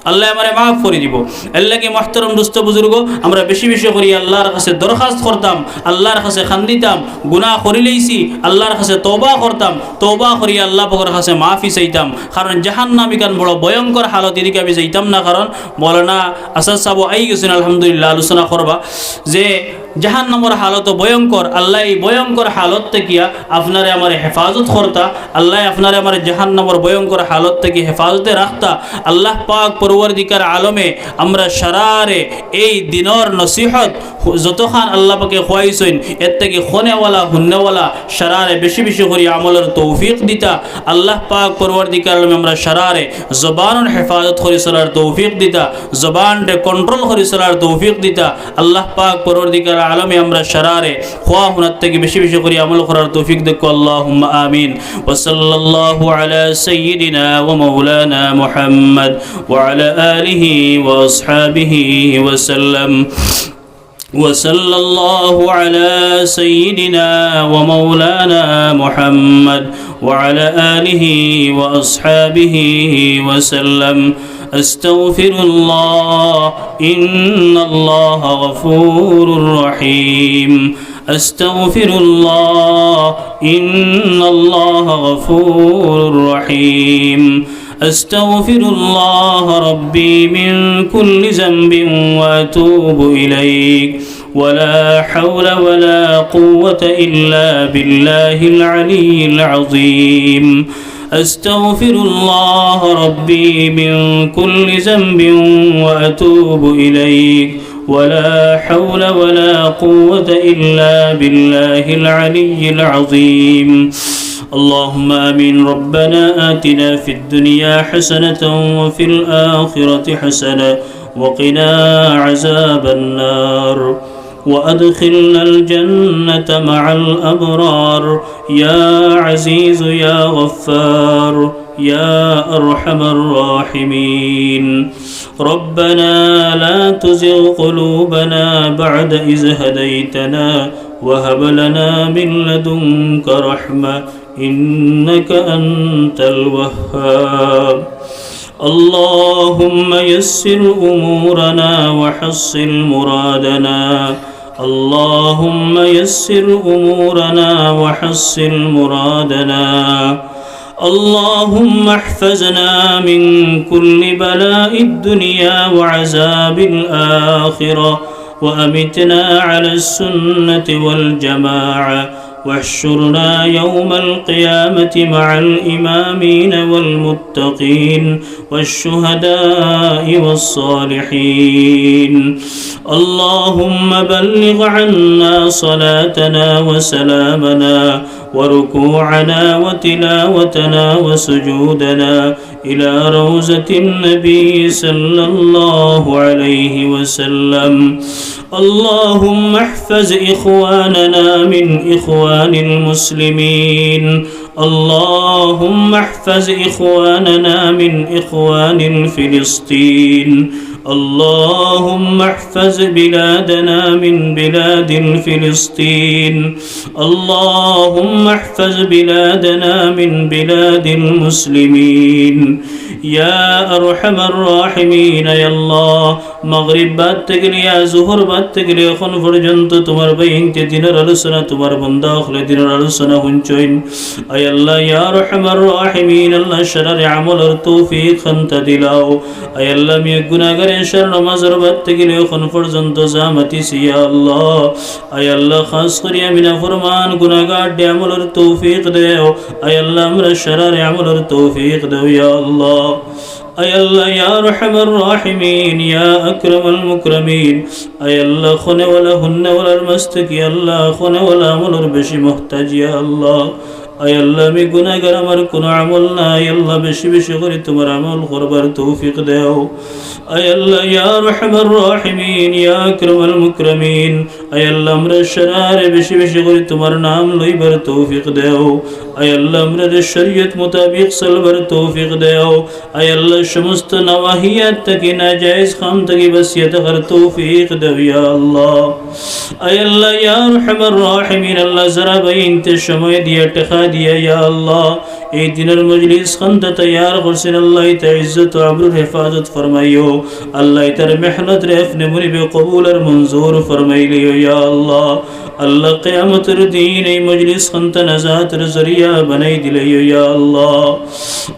আল্লায় আমারে মাফ করি দিবো। এরলাগি মুহতারাম দুস্ত বুজুর্গ, আমরা বেশি বেশি করি আল্লার কাছে দরখাস্ত করতাম, আল্লার কাছে কান্দিতাম, গুনা করিলাইছি, আল্লার কাছে তওবা করতাম, তওবা করি আল্লা পাকর কাছে মাফি চাইতাম। কারণ জাহান্নাম ইখান বড় ভয়ঙ্কর হালত, ইদিকে আমি যাইতাম না, কারণ মৌলানা আসাদ সাবও আই গেছইন, আলহামদুলিল্লাহ, আলোচনা করবা যে জাহান্নামর হালত ভয়ঙ্কর। আল্লায় ই ভয়ঙ্কর হালত থাকিয়া আপনারে আমারে হেফাজত করতা, আল্লায় আপনারে আমারে জাহান্নামর ভয়ঙ্কর হালত থাকি হেফাজতে রাখতা। আল্লাহ পাক পরওয়ারদিগার আলমে আমরা সারারে এই দিনর নসিহত যতখান আল্লা পাকে কওয়াইছইন, এর থাকি কনেওয়ালা, হুননেওয়ালা সারারে বেশি বেশি করি আমলর তৌফিক দিতা। আল্লাহ পাক পরওয়ারদিগার আলমে আমরা সারারে জবানর হেফাজত করি চলার তৌফিক দিতা, জবানরে control করি চলার তৌফিক দিতা। আল্লাহ পাক পরওয়ারদিগার আলমে আমরা সারারে কওয়া হুনার থাকি বেশি বেশি করি আমল করার তৌফিক দেউক্কা, আল্লাহুম্মা আমিন। وصلى الله على سيدنا ومولانا محمد وعلى آله وأصحابه وسلم. وصلى الله على سيدنا ومولانا محمد وعلى آله وأصحابه وسلم. أستغفر الله، إن الله غفور رحيم. أستغفر الله، إن الله غفور رحيم. أستغفر الله ربي من كل ذنب وأتوب إليك. ولا حول ولا قوة إلا بالله العلي العظيم. أستغفر الله ربي من كل ذنب وأتوب إليك. ولا حول ولا قوة إلا بالله العلي العظيم. اللهم آمين. ربنا آتنا في الدنيا حسنة وفي الآخرة حسنة وقنا عذاب النار. وأدخلنا الجنة مع الأبرار. يا عزيز يا غفار، يا أرحم الراحمين. ربنا لا تزغ قلوبنا بعد إذ هديتنا وهب لنا من لدنك رحمة إنك أنت الوهاب. اللهم يسر أمورنا وحصل مرادنا. اللهم يسر أمورنا وحصل مرادنا. اللهم احفظنا من كل بلاء الدنيا وعذاب الآخرة، وأمتنا على السنة والجماعة، واحشرنا يوم القيامة مع الإمامين والمتقين والشهداء والصالحين. اللهم بلغ عنا صلاتنا وسلامنا وركوعنا وتلاوتنا وسجودنا إلى روضة النبي صلى الله عليه وسلم. اللهم احفظ إخواننا من إخوان المسلمين. اللهم احفظ إخواننا من إخوان فلسطين. اللهم احفظ بلادنا من بلاد فلسطين. اللهم احفظ بلادنا من بلاد المسلمين. يا أرحم الراحمين, يا الله, মাগরিব বাদ থাকি লইয়া, জোহর বাদ থাকি লইয়া, অখন পর্যন্ত তুমার বাইনতে দিনর আলোচনা, তুমার বান্দা অকলে দিনর আলোচনা হুনছইন। আয় আল্লাহ, ইয়া আরহামার রাহিমিন, আল্লাহ, সারারে আমলর তৌফিক খান্তা দিলাও। আয় আল্লাহ, আমি গুনাগারে সারা নমাজর বাদ থাকি লইয়া অখন পর্যন্ত যা মাতিছি, ইয়া আল্লাহ, আয় আল্লাহ, খাস করি আমি নাফরমান গুনাগাররে আমলর তৌফিক দেও। আয় আল্লাহ, আমরা সারারে আমলর তৌফিক দেও, ইয়া আল্লাহ। আয় আল্লাহ, ইয়া আরহামার রাহিমিন, ইয়া আকরামাল মুকরামিন, আয় আল্লাহ, হুননেওয়ালা, হুননেওয়ালার মাঝ থাকি আল্লাহ, হুননেওয়ালা আমলর বেশি মুহতাজ, ইয়া আল্লাহ। আয় আল্লাহ, আমি গুনাগার, আমার কুনু আমল নাই, আল্লাহ, বেশি বেশি করি তুমার আমল করবার তৌফিক দেও। আয় আল্লাহ, ইয়া আরহামার রাহিমিন, ইয়া আকরামাল মুকরামিন, আয় আল্লাহ, আমরা সারারে বেশি বেশি করি তুমার নাম লইবার তৌফিক দেও। আয় আল্লাহ, আমরারে শরীয়ত মোতাবিক চলবার তৌফিক দেও। আয় আল্লাহ, সমস্ত নাওয়াহিয়াত থাকি, নাজায়েজ কাম থাকি বাচিয়া থাকার তৌফিক দেও, ইয়া আল্লাহ। আয় আল্লাহ, ইয়া আরহামার রাহিমিন, আল্লাহ, যারা বাইনতে সময় দিয়া, টেকা দিয়া, ইয়া আল্লাহ, এই দিনর মজলিস খান্তা তৈয়ার করছইন, আল্লাহ, ইতার ইজ্জত ও আবরুর হেফাজত ফরমাইও। আল্লাহ, ইতার মেহনতরে আপনে মুনিবে কবুল আর মঞ্জুর ফরমাইলিও, ইয়া আল্লাহ। আল্লাহ, কিয়ামতর দিন এই মজলিস খান্তা নাজাতর জরিয়া বানাই দিলাইও, ইয়া আল্লাহ।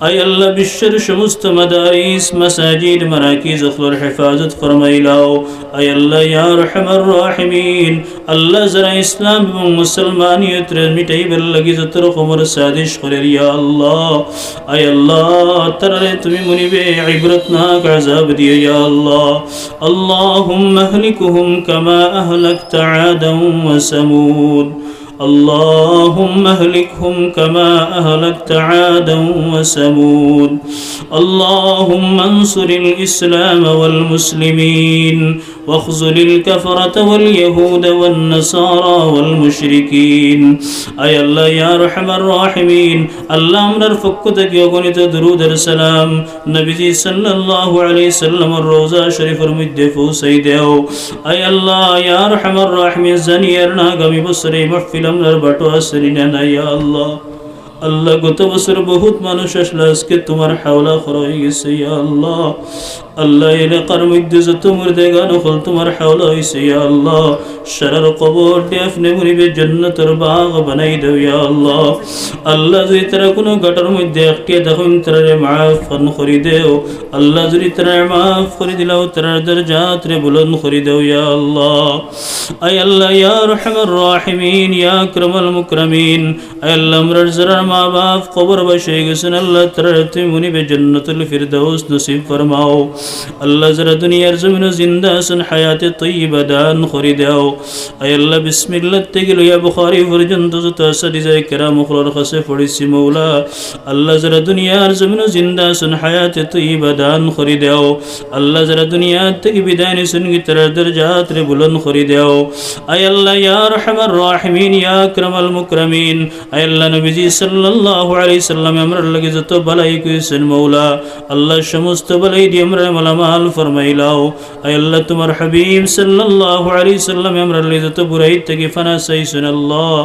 আয় আল্লাহ, বিশ্বর সমস্ত মাদারিস, মাসাজিদ, মারাকিজ অকলর হেফাজত ফরমাইলাও। আয় আল্লাহ, ইয়া আরহামার রাহিমিন, আল্লাহ, যারা ইসলাম এবং মুসলমানিয়তরে মিটাইবার লাগি যত রকমর সাজিশ করের, ইয়া আল্লাহ, আয় আল্লাহ, তারারে তুমি মুনিবে ইবরতনাক আযাব দিও, ইয়া আল্লাহ। اللهم اهلكهم كما أهلكت عادا وثمود. اللهم اهلكهم كما أهلكت عادا وثمود. اللهم انصر الإسلام والمسلمين واخذل الكفرة واليهود والنصارى والمشركين. আয় আল্লাহ, ইয়া আরহামার রাহিমিন, আল্লাহ, আমরার পক্ষ থাকি অগণিত দুরুদ আর সালাম নবীজি সাল্লাল্লাহু আলাইহি সাল্লামর রওজা শরীফর মধ্যে পৌঁছাই দেও। আয় আল্লাহ, ইয়া আরহামার রাহিমিন, জানি আর না আগামী বছর এই মাহফিল আমরার বাটো আছে নি না নাই, ইয়া আল্লাহ। আল্লাহ, গত বছর বহুত মানুষ আসলা, আজকে তুমার হাওলা করা অইগেছে, ইয়া আল্লাহ। আল্লাহ, এই এলাকার মধ্যে যত মুর্দেগান অকল তুমার হাওলা অইছে, ইয়া আল্লাহ, সারার কবররে আপনে মুনিবে জন্নতর বাগ বানাই দেও, ইয়া আল্লাহ। আল্লাহ, যদি তারা কুনু গাটার মধ্যে আটকিয়া থাকইন, তারারে মাফ খান করি দেও। আল্লাহ, যদি তারারে মাফ করি দিলাও, তারার দরজাতরে বুলন্দ করি দেও, ইয়া আল্লাহ। আয় আল্লাহ, ইয়া আরহামার রাহিমিন, ইয়া আকরামাল মুকরামিন, আয় আল্লাহ, আমরার যারার মা বাপ কবরবাসী অইগেছইন, আল্লাহ, তারারে তুমি মুনিবে জন্নতুল ফিরদাউস নসিব ফরমাও। আল্লাহ, যারা দুনিয়ার জমিনো জিন্দা আছইন, হায়াতে তৈয়বা দান করি দেও। আয় আল্লাহ, বিসমিল্লাহ থাকি লইয়া বুখারী পর্যন্ত যত আসাতিজায়ে কেরাম অকলর কাছে পড়ছি, মওলা। আল্লাহ, যারা দুনিয়ার জমিনো জিন্দা আছইন, হায়াতে তৈয়বা দান করি দেও। আল্লাহ, যারা দুনিয়া থাকি বিদায় নিছইন, তারার দরজাতরে বুলন্দ করি দেও। আয় আল্লাহ, ইয়া আরহামার রাহিমিন, ইয়া আকরামাল মুকরামিন, আয় আল্লাহ, নবীজি সাল্লাল্লাহু আলাইহি সাল্লামে আমরার লাগি যত ভালাই কইছইন, মওলা, আল্লাহ, সমস্ত ভালাই দি আমরারে মালামাল ফরমাইলাও। আয় আল্লাহ, তুমার হাবিব সাল্লাল্লাহু আলাইহি সাল্লামে আমরার লাগি যত বুরাই থাকি ফানা চাইছইন, আল্লাহ,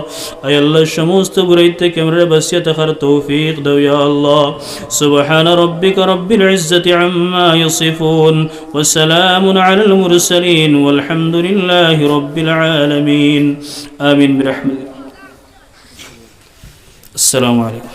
আয় আল্লাহ, সমস্ত বুরাই থাকি আমরারে বাচিয়া থাকার তৌফিক দেও, ইয়া আল্লাহ। سبحان ربك رب العزة عما يصفون وسلام على المرسلين والحمد لله رب العالمين. آمين برحمتك. السلام عليكم.